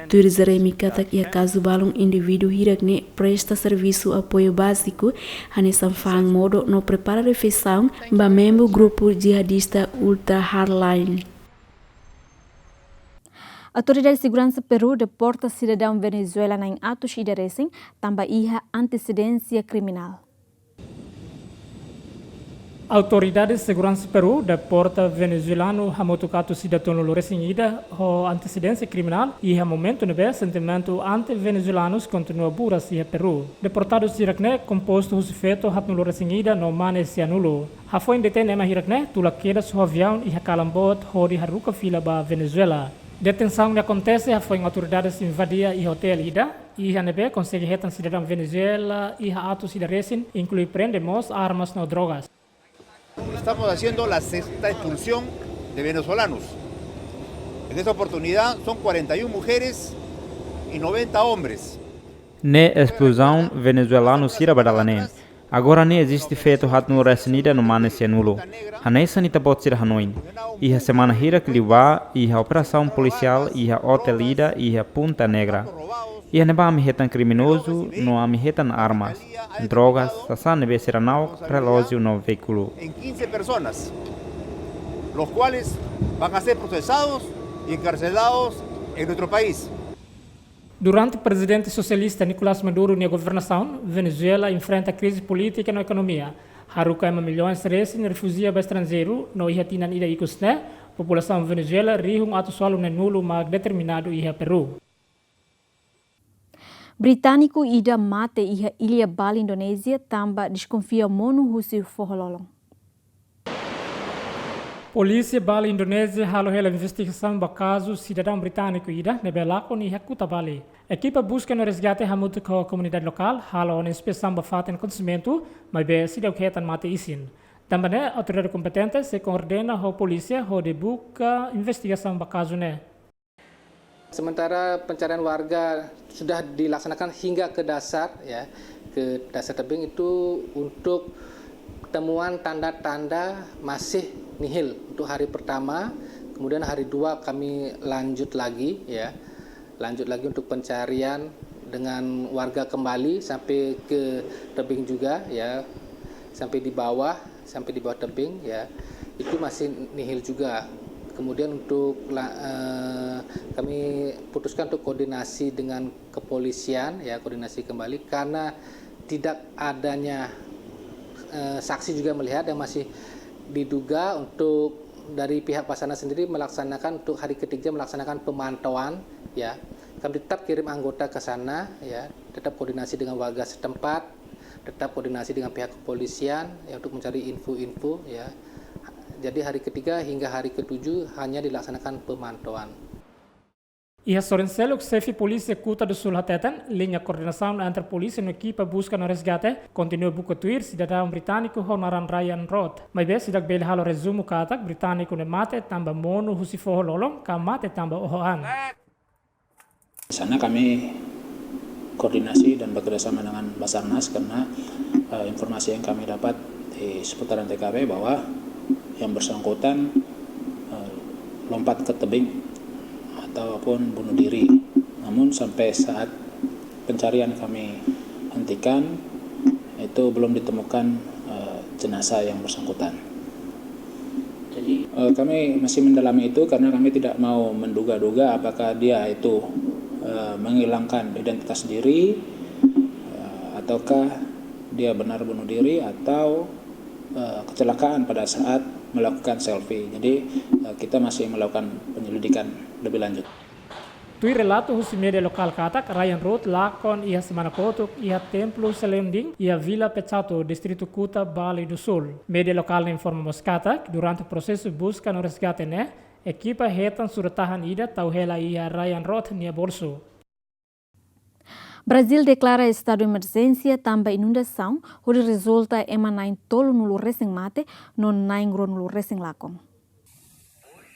Tuir Jeremy katak iha kazu balun indivíduu hirak ne'e presta servisu apoiu báziku, hanesan fa'an modo no prepara refeisaun ba membru grupu jihadista ultra hardline. Autoridade Seguransa Peru deporta sidadaun Venezuela na'in atus ida resin, tanba iha antesedénsia kriminál. Autoridade Seguransa Peru deporta venezuelanu hamutuk atus ida tolunulu-resin-ida ho antesedénsia kriminál, iha momentu ne'ebé sentimentu anti-venezuelanus kontinua buras iha Peru. Deportadu sira-ne'e kompostu husi feto haatnulu-resin-ida no mane sianulu. Hafoin detein ema hirak-ne'e, tula kedas ho aviaun iha kalan boot hodi haruka fila ba Venezuela. Detensaun ne'e akontese hafoin autoridades invadi iha otél ida, iha ne'ebé konsege hetan sidadaun Venezuela iha atus ida resin, inklui prende mós armas no drogas. Estamos haciendo la sexta expulsión de venezolanos. En esta oportunidad son cuarenta y una mujeres y noventa hombres. Ne'e espulzaun venezuelanu sira ba dala neen. Agora ne'e eziste feto haatnulu-resin-ida no mane sianulu. Hanesan ita-boot sira hanoin. Iha semana hirak liubá, iha operasaun polisiál, iha otél ida, iha Punta Negra. Iha ne'ebá ami hetan kriminozu, no ami hetan armas, drogas, sasán ne'ebé sira na'ok, relójiu no veíkulu. En quince personas, los cuales van a ser procesados y encarcelados en nuestro país. Durante Prezidente Sosialista Nicolás Maduro nia governasaun, Venezuela enfrenta krize polítika no ekonomia. Haruka ema milhões resin refújia ba estranjeiru, no iha tinan ida ikus ne'e, populasaun Venezuela rihun atus ualu neen-nulu mak determinadu iha Peru. Britániku ida mate iha illa Bali, Indonézia, tanba deskonfia monu husi foho-lolon. Polísia Bali, Indonézia, halo hela investigasaun ba kazu sidadaun britániku ida ne'ebé lakon iha Kuta Bali. Ekipa buska no resgate hamutuk ho komunidade lokál halo ona inspesaun ba fatin akontesimentu, maibé seidauk hetan mate isin. Tanba ne'e, autoridade kompetente sei koordena ho polísia hodi buka investigasaun ba kazu ne'e. Sementara pencarian warga sudah dilaksanakan hingga ke dasar, ya, ke dasar tebing itu untuk temuan tanda-tanda masih nihil untuk hari pertama, kemudian hari dua kami lanjut lagi, ya, lanjut lagi untuk pencarian dengan warga kembali sampai ke tebing juga, ya, sampai di bawah, sampai di bawah tebing, ya, itu masih nihil juga. Kemudian untuk la-, eh, kami putuskan untuk koordinasi dengan kepolisian, ya, koordinasi kembali karena tidak adanya, eh, saksi juga melihat yang masih diduga untuk dari pihak Basarnas sendiri melaksanakan untuk hari ketiga melaksanakan pemantauan, ya. Kami tetap kirim anggota ke sana, ya, tetap koordinasi dengan warga setempat, tetap koordinasi dengan pihak kepolisian, ya, untuk mencari info-info, ya. Jadi hari ketiga hingga hari ketujuh hanya dilaksanakan pemantauan. Iha sorin seluk, xefe polísia Kuta do Sul hateten, liña koordenasaun entre polísia no ekipa buska no resgate kontinua buka tuir sidadaun britániku ho naran Ryan Roth. Maibé seidauk bele halo rezumu katak britániku ne'e mate tanba monu husi foho-lolon ka mate tanba oho an. Di sana kami koordinasi dan bekerja sama dengan Basarnas karena, eh, informasi yang kami dapat di seputaran T K P bahwa yang bersangkutan, eh, lompat ke tebing ataupun bunuh diri. Namun sampai saat pencarian kami hentikan, itu belum ditemukan, eh, jenazah yang bersangkutan. Jadi, eh, kami masih mendalami itu karena kami tidak mau menduga-duga apakah dia itu, eh, menghilangkan identitas diri, eh, ataukah dia benar bunuh diri atau, eh, kecelakaan pada saat melakukan selfie. Jadi, eh, kita masih melakukan penyelidikan lebih lanjut. Tuir relatu husi média lokál katak, Ryan Roth lakon iha semana kotuk iha Templu Selending, iha Vila Pecatu, distritu Kuta, Bali do Sul. Média lokál ne'e informa mós katak, durante prosesu buska no resgate ne'e, ekipa hetan surat-tahan ida tau hela iha Ryan Roth nia bolsu. Brazil deklara estadu emerjénsia tanba inundasaun, hodi rezulta ema na'in tolunulu resin mate, no na'in ruanulu resin lakon.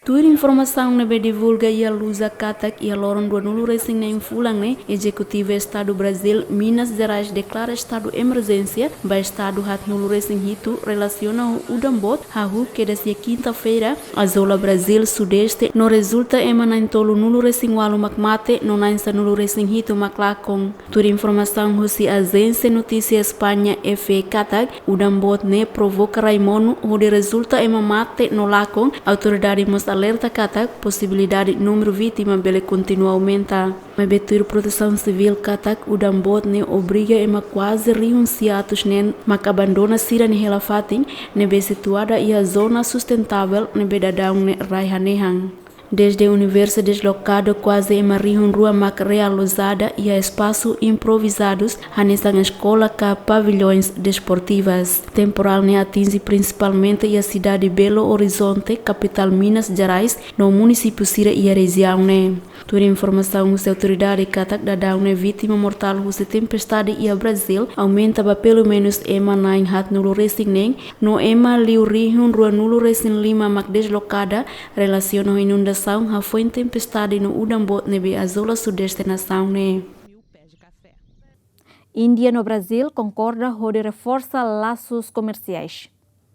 Tuir informasaun ne'ebé divulga iha Lusa katak iha loron ruanulu-resin-neen fulan ne'e, Ezekutiva Estadu Brazil, Minas Gerais deklara estadu emerjénsia ba estadu haatnulu-resin-hitu relasiona ho udan boot, hahú kedas iha kinta-feira, azola Brazil Sudeste, no rezulta ema na'in tolunulu-resin-ualu mak mate, no na'in sanulu-resin-hitu mak lakon. Tuir informasaun husi ajénsia notísia España F E katak, udan boot ne'e provoka rai monu hodi rezulta ema mate no lakon, autoridade mós alerta katak posibilidade númeru vítima bele kontinua aumenta. Maibé tuir Protesaun Sivíl katak, udan boot ne'e obriga ema kuaze rihun sia atus neen mak abandona sira-nia hela-fatin ne'ebé situada iha zona sustentavel ne'ebé daudaun ne'e rai hanehan. Desde Universo Deslocado, kuaze ema rihun rua mak realojada iha espasu improvizadus, hanesan eskola ka pavilhões desportivas. Temporál ne'e atinje prinsipalmente iha sidade Belo Horizonte, kapitál Minas Gerais, no munisípiu sira iha rejiaun ne'e. Tuir informasaun husi autoridade katak, daudaun ne'e vítima mortál husi tempestade iha Brazil aumenta ba pelumenus ema na'in haatnulu-resin-neen, no ema liu rihun ruanulu-resin-lima mak deslokada relasiona ho inundasaun hafoin tempestade no udan boot ne'ebé azola Sudeste nasaun ne'e. Índia no Brazíl konkorda hodi reforsa lasus komersiais.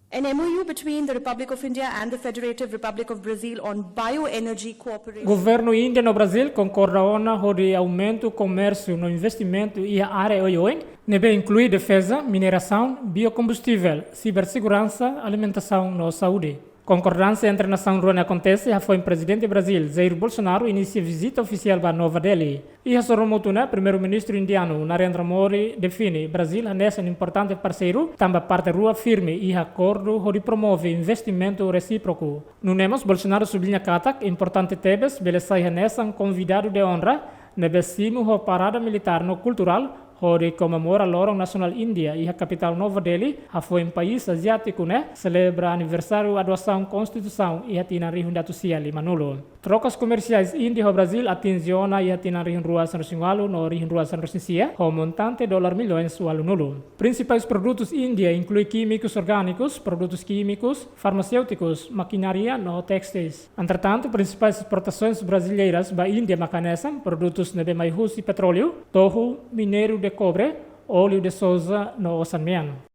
An M O U between the Republic of India and the Federative Republic of Brazil on bioenergy cooperation. Governu Índia no Brazíl konkorda ona hodi aumentu komérsiu no investimentu iha área oioin, ne'ebé inklui defeza, minerasaun, biokombustivel, siberseguransa, alimentasaun no saúde. Konkordánsia entre nasaun rua ne'e akontese hafoin Prezidente Brazíl, Jair Bolsonaro, inisia vizita ofisiál ba Nova Delhi. Iha sorumutu ne'e, Primeiru-Ministru indianu, Narendra Modi, define Brazíl hanesan importante parseiru, tanba parte rua firme iha akordu hodi promove investimentu resíproku. Nune'e mós, Bolsonaro subliña katak importante tebes bele sai hanesan konvidadu de onra, ne'ebé simu ho parada militár no kulturál, hodi komemora Loron Nasionál Índia iha kapitál Nova Delhi, hafoin país aziátiku ne'e selebra aniversáriu adosaun Konstituisaun iha tinan rihun ida atus sia lima-nulu. Trokas komersiais Índia ho Brazíl atinje ona iha tinan rihun rua sanulu-resin-ualu no rihun rua sanulu-resin-sia, ho montante dolar milhões ualu-nulu. Prinsipais produtus Índia inklui kímikus orgánikus, produtus kímikus, farmaséutikus, makinária no téxteis. Entretantu, prinsipais esportasoens brazileiras ba Índia mak hanesan produtus ne'ebé mai husi petróleu, tohu, mineiru de kobre, óliu de soja no osan-mean.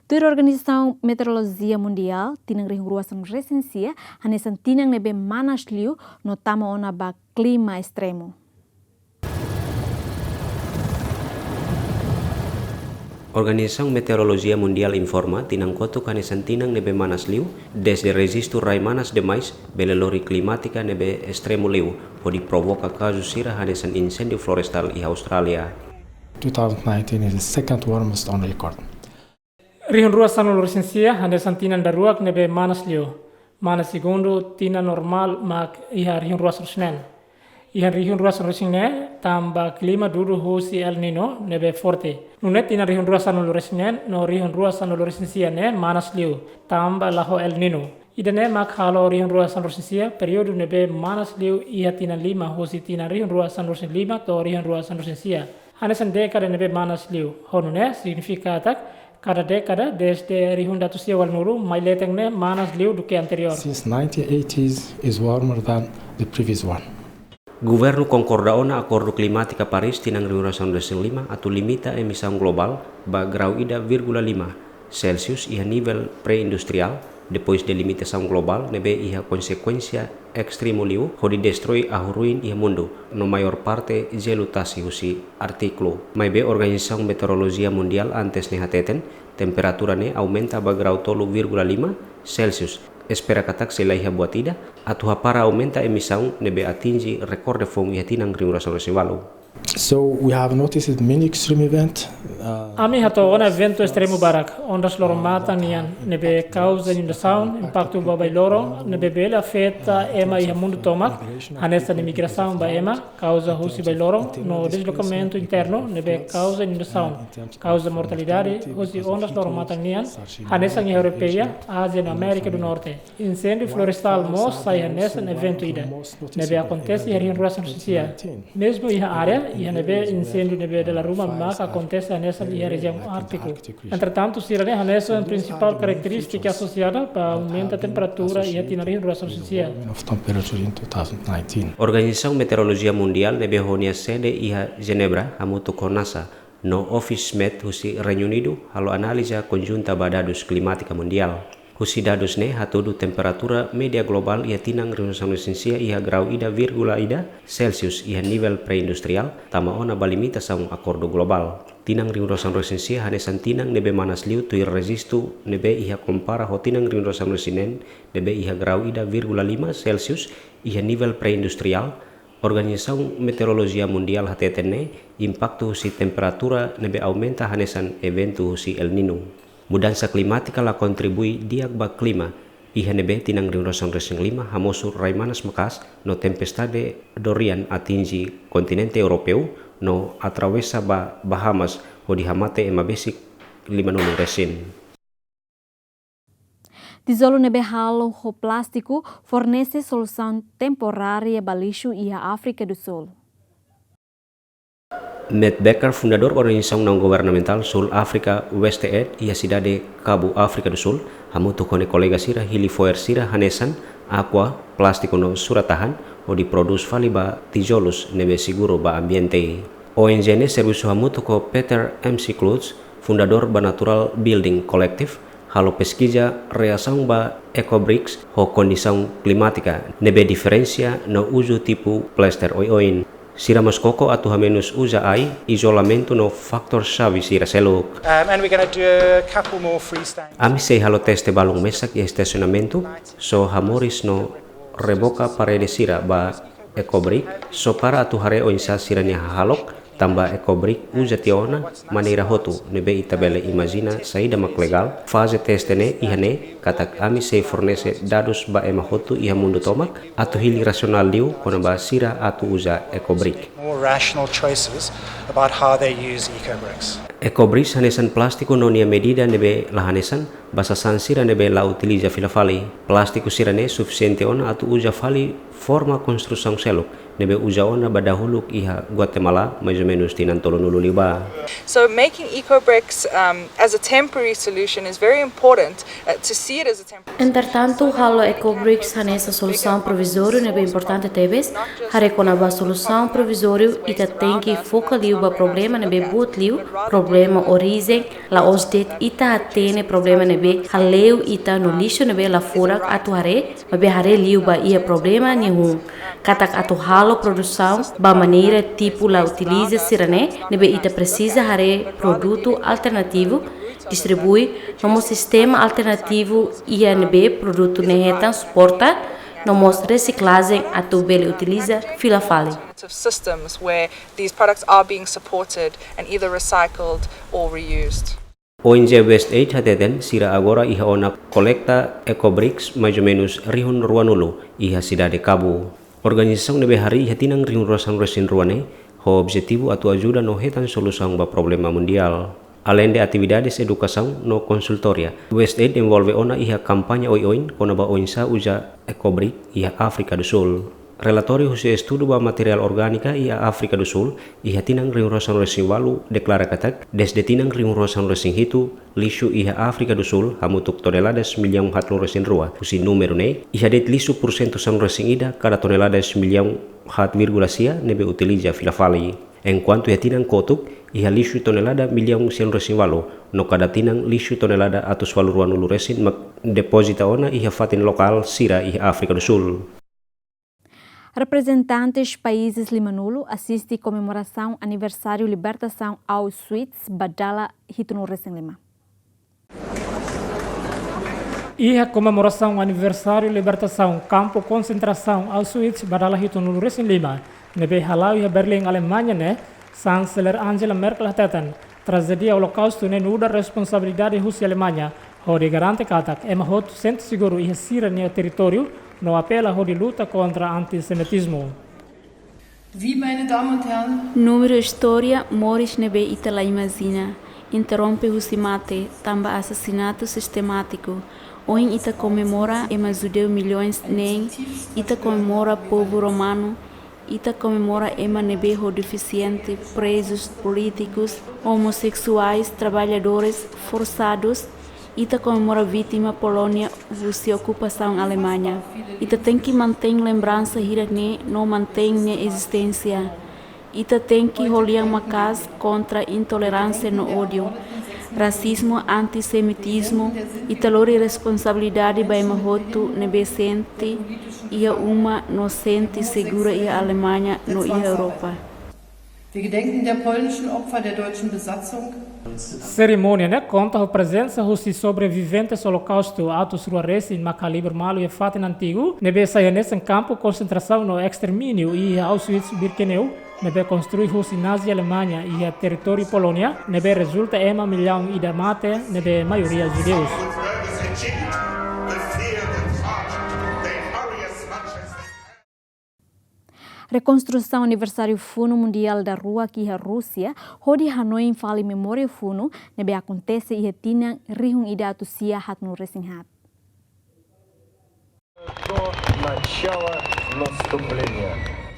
Tuir Organizasaun Meteorolojia Mundiál, tinan rihun rua sanulu-resin-sia hanesan tinan ne'ebé manas liu no tama ona ba klima estremu. Organizasaun Meteorolojia Mundiál informa tinan kotuk hanesan tinan ne'ebé manas liu, dezde rejistu rai manas demais bele lori klimátika ne'ebé estremu liu, hodi provoka kazu sira hanesan inséndiu florestál iha Austrália. Two thousand nineteen is the second warmest on record. Rihun rua sanulu-resin-sia hanesan tinan daruak ne'ebé manas liu. Manas segundu tinan normál mak iha rihun rua sanulu-resin-neen. Iha rihun rua sanulu-resin-neen, tanba klima dudu husi El Niño ne'ebé forte. Nune'e tinan rihun rua sanulu-resin-neen no rihun rua sanulu-resin-sia ne'e manas liu, tanba la ho El Niño. Ida-ne'e mak halo rihun rua sanulu-resin-sia períodu ne'ebé manas liu iha tinan lima husi tinan rihun rua sanulu-resin-lima to'o rihun rua sanulu-resin-sia. Hanesan dékada ne'ebé manas liu. Ho nune'e signifika katak kada dékada dezde rihun ida atus sia ualu-nulu mai leten ne'e manas liu duké anteriór. Since nineteen eighties is warmer than the previous one. Governu konkorda ona Akordu Klimátika Paris tinan rihun rua sanulu-resin-lima atu limita emisaun globál ba grau ida vírgula lima Celsius iha nivel pré-industriál, depois de limitasaun globál ne'ebé iha konsekuénsia estremu liu hodi destroi ahu-ruin iha mundu, no maiór parte jelu tasi husi Ártiku. Maibé Organizasaun Meteorolojia Mundiál antes ne'e hateten, temperatura ne'e aumenta ba grau tolu vírgula lima Celsius. Espera katak sei la iha buat ida atu hapara aumenta emisaun ne'ebé atinje rekorde foun iha tinan rihun rua sanulu-resin-ualu. So we have noticed many extreme event, uh, Ami hato'o ona eventu estremu barak, ondas loron-matan nian, ne'ebé kauza inundasaun, impaktu ba bai-loron, ne'ebé bele afeta ema iha mundu tomak, hanesan imigrasaun ba ema, kauza husi bai-loron, no deslokamentu internu, ne'ebé kauza inundasaun, kauza mortalidade husi ondas loron-matan nian, hanesan iha Europeia, Ázia no Amérika do Norte. Inséndiu florestál mós sai hanesan eventu ida ne'ebé akontese iha rihun rua sanulu-resin-sia. Mezmu iha área iha ne'ebé inséndiu ne'ebé dala ruma maka akontese hanesan iha rejiaun ártiku. Entretantu, sira-ne'e hanesan prinsipál karakterístika asosiada ba aumenta temperatura iha tinan rihun rua sanulu-resin-sia. Of temperature in two thousand nineteen. Organizasaun Meteorolojia Mundiál ne'ebé ho nia sede iha Jenebra hamutuk ho NASA no Office Met husi Reinu Unidu halo análiza konjunta ba dadus klimátika mundiál. Husi dadus ne'e hatudu temperatura média globál iha tinan rihun rua sanulu-resin-sia iha grau ida vírgula ida Celsius iha nivel pré-industriál, tama ona ba limitasaun akordu globál. Tinan rihun rua sanulu-resin-sia hanesan tinan ne'ebé manas liu tuir rejistu ne'ebé iha kompara ho tinan rihun rua sanulu-resin-neen ne'ebé iha grau ida vírgula lima Celsius iha nivel pré-industriál. Organizasaun Meteorolojia Mundiál hateten ne'e impaktu husi temperatura ne'ebé aumenta hanesan eventu husi El Niño. Mudansa klimátika la kontribui di'ak ba klima, iha ne'ebé tinan rihun rua sanulu-resin-lima hamosu rai manas maka'as no tempestade Dorian atinje kontinente Europeu no atravesa ba Bahamas hodi hamate ema besik lima-nulu resin. Tijolu ne'ebé halo ho plástiku fornese solusaun temporária ba lixu iha Áfrika do Sul. Matt Becker, fundadór organizasaun naun-governamentál Sul Áfrika Waste Aid iha sidade Kabu, Áfrika do Sul, hamutuk ho nia kolega sira hili fo'er sira hanesan aqua, plástiku no surat-tahan, hodi prodús fali ba tijolus ne'ebé seguru ba ambiente. O N G ne'e servisu hamutuk ho Peter M C Klutz, fundadór ba Natural Building Collective, halo peskiza reasaun ba Ecobricks ho kondisaun klimátika ne'ebé diferensia no uzu tipu plaster oioin. Sira mós koko atu hamenus uza ai, izolamentu no fatór xave sira seluk. Um, and we're gonna do a couple more freestanding. Ami sei halo teste balun mesak iha estasionamentu, só hamoris no reboka parede sira ba Ecobrick, só para atu haree oinsá sira-nia hahalok, tanba Ecobrick uza tiha ona maneira hotu, ne'ebé ita bele imajina saida mak legál. Faze teste ne'e iha ne'e, katak ami sei fornese dadus ba ema hotu iha mundu tomak, atu hili rasionál liu kona-ba sira atu uza Ecobrick. More rational choices about how they use Ecobricks. Ecobricks hanesan plástiku no nia medida ne'ebé la hanesan, ba sasán sira ne'ebé la utiliza fila fali. Plástiku sira-ne'e sufisiente ona atu uza fali forma konstrusaun seluk, ne'ebé uza ona ba dahuluk iha Guatemala, mais ou menos tinan tolunulu liubá. So making Ecobricks, um, as a temporary solution is very important, uh, to see it as a temporary solution. Entretantu, halo Ecobricks hanesan solusaun provizóriu ne'ebé importante tebes. Haree kona-ba solusaun provizóriu, ita tenke foka liu ba problema ne'ebé boot liu, problema orijen, la'ós de'it ita hatene problema ne'ebé hale'u ita no lixu ne'ebé la furak atu haree, maibé haree liu ba iha problema nia hun. Katak atu halo produsaun ba maneira tipu la utiliza sira-ne'e, ne'ebé ita presiza haree produtu alternativu, distribui, no mós sistema alternativu iha ne'ebé produtu ne'e hetan suporta, no mós resiklajen atu bele utiliza fila fali. Systems where these products are being supported and either recycled or reused. O N G Waste Aid hateten, sira agora iha ona kolekta Ecobricks mais ou menos rihun ruanulu iha sidade Cabo. Organizasaun ne'ebé harii iha tinan rihun rua sanulu resin rua ne'e, ho objetivu atu ajuda no hetan solusaun ba problema mundiál. Aleinde atividades edukasaun no konsultória, Waste Aid envolve ona iha kampaña oioin kona-ba oinsá uza Ecobrick iha Áfrika do Sul. Relatóriu husi estudu ba materiál orgánika iha Áfrika do Sul, iha tinan rihun rua sanulu resin ualu deklara katak, dezde tinan rihun rua sanulu resin hitu, lixu iha Áfrika do Sul hamutuk toneladas millaun haatnulu resin rua. Husi númeru ne'e, iha de'it lixu pursentu sanulu resin ida kada toneladas millaun haat vírgula sia ne'ebé utiliza fila fali. Enkuantu iha tinan kotuk, iha lixu tonelada millaun sianulu resin ualu, no kada tinan lixu tonelada atus ualu ruanulu resin mak depozita ona iha fatin lokál sira iha Áfrika do Sul. Reprezentantes países limanulu asiste komemorasaun aniversáriu libertasaun Auschwitz ba dala hitunulu resin lima. Iha komemorasaun aniversáriu libertasaun kampu konsentrasaun Auschwitz ba dala hitunulu resin lima, ne'ebé hala'o iha Berlin, Alemaña ne'e, Chanceler Angela Merkel hateten, trajédia Holokaustu ne'e nu'udar responsabilidade husi Alemaña, hodi garante katak ema hotu sente seguru iha sira-nia territóriu, no apela hodi luta kontra antisemitizmu. Sie, meine Damen und Herren. Númeru istória moris ne'ebé ita la imajina, interrompe husi mate, tanba asasinatu sistemátiku. Ohin ita komemora ema judeu milhões neen, ita komemora povu romanu, ita komemora ema ne'ebé ho defisiente, prezus polítikus, omoseksuais, traballadores forsadus, ita komemora vítima Polónia husi okupasaun Alemaña. Ita tenke mantein lembransa hirak-ne'e no mantein nia ezisténsia. Ita tenke ho lian maka'as kontra intoleránsia no ódiu, rasizmu, antisemitizmu. Ita lori responsabilidade ba ema hotu ne'ebé sente iha uma no sente segura iha Alemaña no iha Europa. Wir gedenken der polnischen Opfer der deutschen Besatzung. Serimónia ne'e konta ho prezensa husi sobreviventes Holokaustu atus rua resin mak halibur malu iha fatin antigu, ne'ebé sai hanesan kampu konsentrasaun no estermíniu iha Auschwitz-Birkenau, ne'ebé konstrui husi Nazi Alemaña iha territóriu Polónia, ne'ebé rezulta ema millaun ida mate, ne'ebé maioria judeus. Rekonstrusaun aniversáriu Funu Mundiál Daruak iha Rúsia, hodi hanoin fali memória funu ne'ebé akontese iha tinan rihun ida atus sia haatnulu resin haat.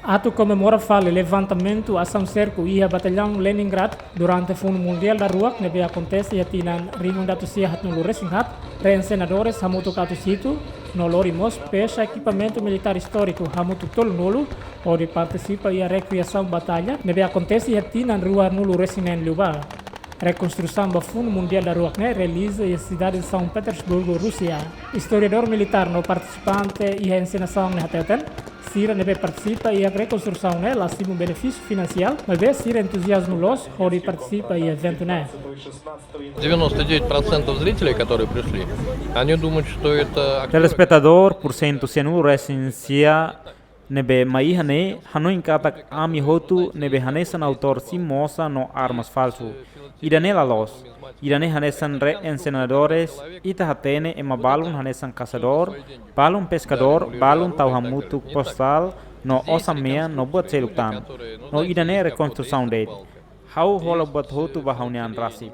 Atu komemora fali levantamentu asaun serku iha Batallaun Leningrad durante Funu Mundiál Daruak ne'ebé akontese iha tinan rihun ida atus sia haatnulu resin haat, reen senadores hamutuk atus hitu, No lori mós pexa ekipamentu militár istóriku hamutuk tolunulu, hodi partisipa iha rekriasaun batalla ne'ebé akontese iha tinan rua nulu resin neen liubá. Rekonstrusaun ba Funu Mundiál Daruak ne'e realiza iha sidade São Petersburgo, Rúsia. Istoriadór militár no partisipante iha ensenasaun ne'e hateten, sira ne'ebé partisipa iha rekonstrusaun ne'e la simu benefísiu finansiál, maibé sira entuziazmu loos hodi partisipa iha eventu ne'e. Девяносто девять процентов зрителей, которые пришли, они думают, что это актёры. Telespetadór, pursentu sianulu resin sia ne'ebé mai iha ne'e, hanoin katak ami hotu ne'ebé hanesan autór simu mosa no armas falsu. Ida-ne'e la loos. Ida-ne'e hanesan re-ensenadores, ita hatene ema balun hanesan kasadór, balun peskadór, balun tau hamutuk postál, no osan-mean, no buat seluk tan. No ida-ne'e rekonstrusaun de'it. Ha'u hola buat hotu ba ha'u-nia an rasik.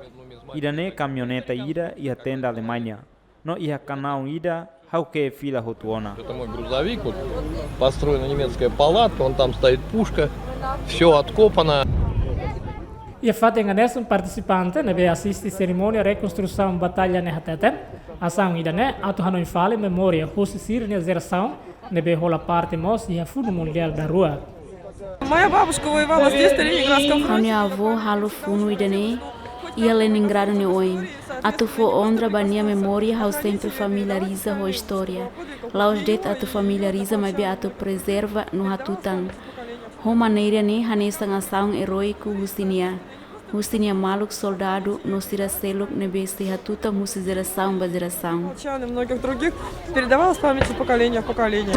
Ida-ne'e kamioneta ida iha tenda Alemaña. No iha kanaun ida, ha'u ke'e fila hotu ona. Это мой грузовик, вот, построена немецкая палатка, вон там стоит пушка, всё откопано. Iha fatin hanesan, partisipante ne'ebé asiste serimónia rekonstrusaun batalla ne'e hateten, asaun ida-ne'e atu hanoin fali memória husi sira-nia jerasaun ne'ebé hola parte mós iha Funu Mundiál Daruak. Моя бабушка воевала здесь, в Ленинградском фронте. Ha'u-nia avó halo funu ida-ne'e iha Leningradu nia oin. Atu fó onra ba nia memória, ha'u sempre familiariza ho istória. La'ós de'it atu familiariza, maibé atu prezerva no hatutan. Ho maneira ne'e hanesan asaun eróiku husi nia, husi nia maluk soldadu no sira seluk ne'ebé sei hatutan husi jerasaun ba jerasaun. Молчан и многих других передавалось с памяти поколения в поколение.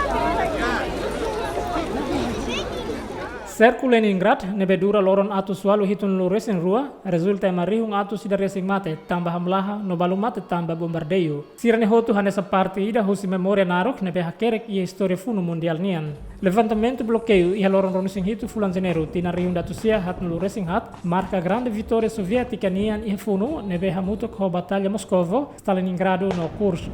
Serku Leningrad ne'ebé dura loron atus ualu hitunulu resin rua, rezulta ema rihun atus ida resin mate tanba hamlaha no balu mate tanba bombardeiu. Sira-ne'e hotu hanesan parte ida husi memória naruk ne'ebé hakerek iha istória Funu Mundiál nian. Levantamentu blokeiu iha loron ruanulu-resin-hitu fulan Janeiru tinan rihun atus sia haatnulu resin haat marka grande vitória soviétika nian iha funu ne'ebé hamutuk ho Batalla Moskovo, Stalingradu no Kursk.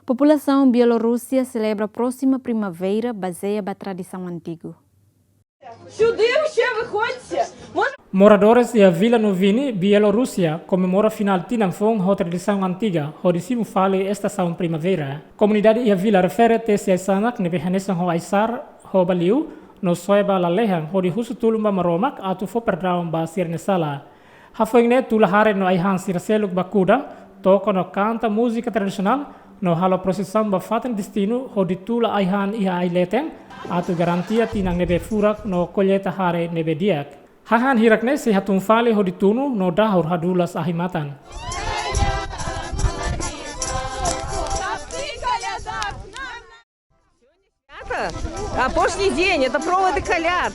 Populasaun Bielorúsia selebra prósima primaveira bazeia ba tradisaun antigu. Сюды все выходите. Можно? Moradores iha Vila Noviny, Bielorúsia, komemora finál tinan foun ho tradisaun antiga, hodi simu fali estasaun primaveira. Komunidade iha vila refere tesi ai-sanak ne'ebé hanesan ho ai-sa'e, ho baliu, no soe ba lalehan, hodi husu tulun ba Maromak atu fó perdaun ba sira-nia sala. Hafoin ne'e tula hare no ai-han sira seluk ba kuda, toka no kanta múzika tradisionál, no halo prosisaun ba fatin destinu, hodi tula ai-han iha ai-leten, atu garantia tinan ne'ebé furak no kolleita hare ne'ebé di'ak. Hahán hirak ne'e sei hatún fali hodi tunu no dahur hadulas ahi-matan. Ребята, а прошлый день это проводы коляд.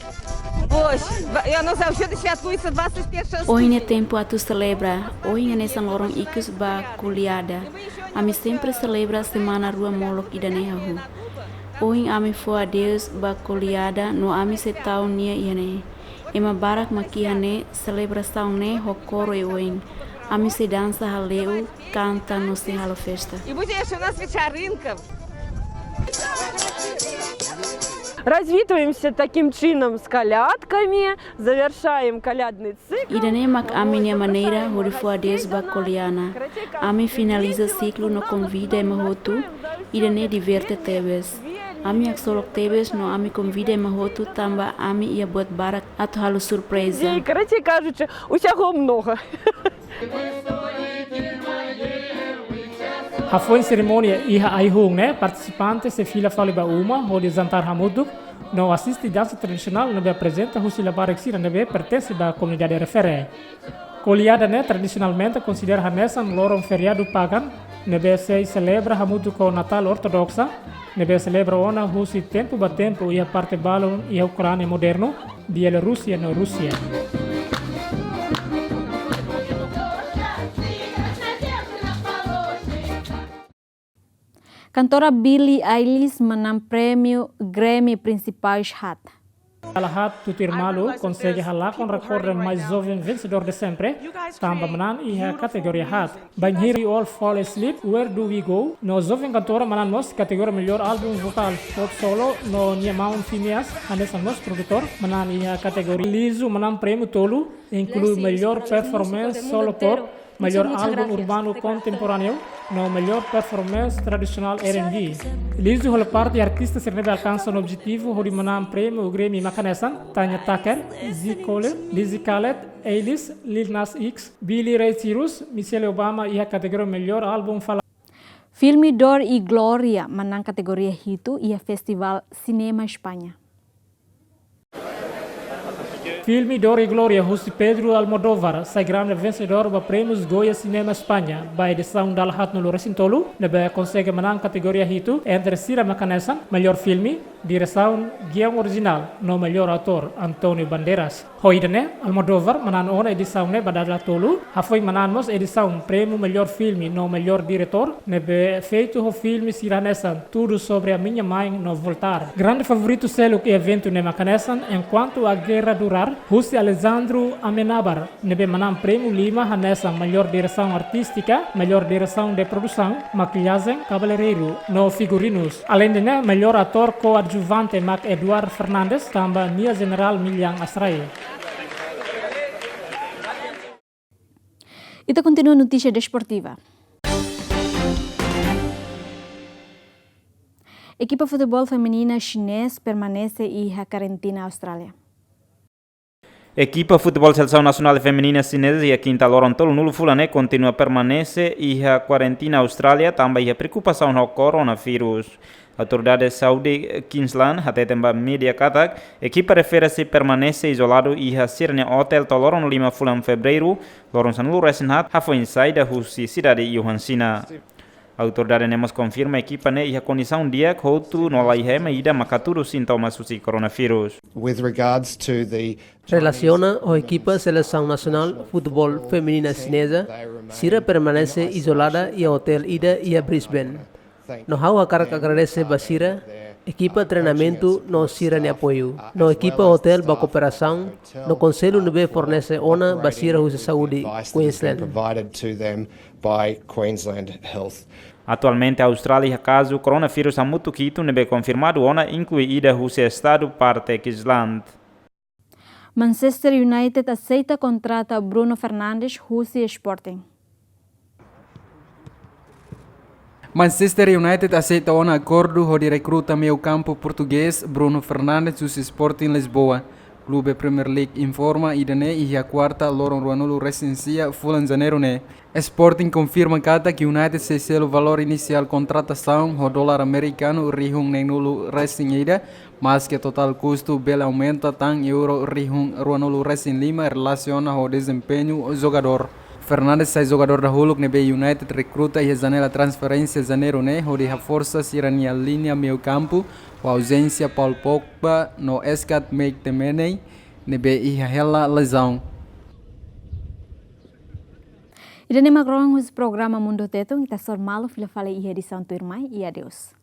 Ось, ба-, и оно завсёды святкуется двадцать первого. Ohin ne'e tempu atu selebra, ohin hanesan loron ikus ba koliada. Ami sempre selebra semana rua molok ida-ne'e hahú. Ohin ami fó adeus ba koliada no ami sei tau nia iha ne'e. Ema barak mak iha ne'e, selebrasaun ne'e ho kór oioin. Ami sei dansa hale'u, kanta no sei halo festa. И будет ещё у нас вечеринка. Развитываемся таким чином с колядками, завершаем колядный цикл. Ida-ne'e mak ami-nia maneira hodi fó adeus ba koliada. Ami finaliza siklu no konvida ema hotu, ida-ne'e diverte tebes. Ami haksolok tebes no ami konvida ema hotu tanba ami iha buat barak atu halo surpreza. Короче, кажется, усяго много. Hafoin serimónia iha ai-hun ne'e, partisipante sei fila fali ba uma, hodi jantar hamutuk, no asiste dansa tradisionál ne'ebé aprezenta husi labarik sira ne'ebé pertense ba komunidade refere. Koliada ne'e tradisionalmente konsidera hanesan loron feriadu pagan, ne'ebé sei selebra hamutuk ho Natál ortodoksa, ne'ebé selebra ona husi tempu ba tempu iha parte balun iha Ukránia modernu, Bielorúsia no Rúsia. Kantora Billie Eilish manán prémiu Grammy prinsipál haat. Dala haat tutuir malu konsege halakon rekorde mais joven vensedór de sempre, tanba manán iha kategoria haat. Bainhira We All Fall Asleep, Where Do We Go, no joven kantora manán mós kategoria melhor álbum vokál pop solo, no nia maun Finneas, hanesan mós produtór, manán iha kategoria. Lizzo manán prémiu tolu, inklui melhor performance solo pop, Melhor álbum urbanu kontemporáneu no melhor performance tradisionál R and B. Liuliu hola parte artista sira ne'ebé alkansa ona objetivu hodi manán prémiu Grammy mak hanesan Tanya Tucker, J Cole, Dizzy Khaled, Eilish, Lil Nas X, Billy Ray Cyrus, Michelle Obama iha kategoria melhor álbum fala. Filme Dor e Glória manán kategoria hitu iha Festivál Sinema España. Filme Dor e Glória husi Pedro Almodóvar sai grande vensedór ba Prémius Goya Sinema España ba edisaun dala haatnulu resin tolu, ne'ebé konsege manán kategoria hitu entre sira mak hanesan melhor filme, diresaun, giaun orijinál no melhor atór, António Bandeiras. Ho ida-ne'e, Almodóvar manán ona edisaun ne'e ba dala tolu, hafoin manán mós edisaun prémiu melhor filme no melhor diretór, ne'ebé feitu ho filme sira hanesan Tudo sobre a Minha Mãe no Voltar. Grande favoritu seluk iha eventu ne'e mak hanesan Enquanto a Guerra Durar, husi Alejandro Amenábar, ne'ebé manán prémiu lima hanesan melhor diresaun artístika, melhor diresaun de produsaun, makillajen, cabeleireiro no figurinus. Aleinde ne'e, melhor atór koadjuvante mak Eduard Fernandes, tanba Minha General Milian Asrai. Ita kontinua notísia desportiva. Ekipa futeból feminina xinés permanese iha karantina Austrália. Ekipa futeból selesaun nasionál feminina xinesa iha kinta loron tolunulu fulan ne'e kontinua permanese iha karantina Austrália tanba iha preokupasaun ho koronavírus. Autoridade saúde Queensland hateten ba média katak ekipa refere sei permanese izoladu iha sira-nia otél to'o loron lima fulan Fevereiru, loron sanulu resin haat, hafoin saida husi sidade Wuhan, Xina. Autoridade ne'e mós konfirma ekipa ne'e iha kondisaun di'ak hotu no laiha ema ida mak hatudu sintomas husi koronavírus. With regards to the Relasiona ho ekipa selesaun nasionál futeból feminina xinesa, sira permanese izolada iha otél ida iha Brisbane. No ha'u hakarak agradese ba sira, ekipa treinamentu no sira-nia apoiu. No ekipa otél ba kooperasaun, no konsellu ne'ebé fornese ona ba sira husi saúde Queensland. Provided to them by Queensland Health. Atualmente, Austrália iha kazu koronavírus hamutuk hitu ne'ebé konfirmadu ona, inklui ida husi estadu parte Queensland. Manchester United aseita kontrata Bruno Fernandes husi Sporting. Manchester United aseita ona akordu hodi rekruta meiu-kampu portugés Bruno Fernandes husi Sporting Lisboa. Klube Premier League informa ida-ne'e iha kuarta loron ruanulu resin sia fulan Janeiru ne'e. Sporting konfirma katak United sei selu valór inisiál kontratasaun ho dolar amerikanu rihun neenulu resin ida, maske totál kustu bele aumenta tan euro rihun ruanulu resin lima relasiona ho dezempeñu jogadór. Fernandes sai jogadór dahuluk ne'ebé United rekruta iha janela transferénsia Janeiru ne'e hodi haforsa sira-nia liña meiu-kampu, ho auzénsia Paul Pogba no Scott McTominay ne'ebé iha hela lezaun. Ida-ne'e mak rohan husi programa Mundu Tetun, ita sei hasoru malu fila fali iha edisaun tuirmai, i adeus.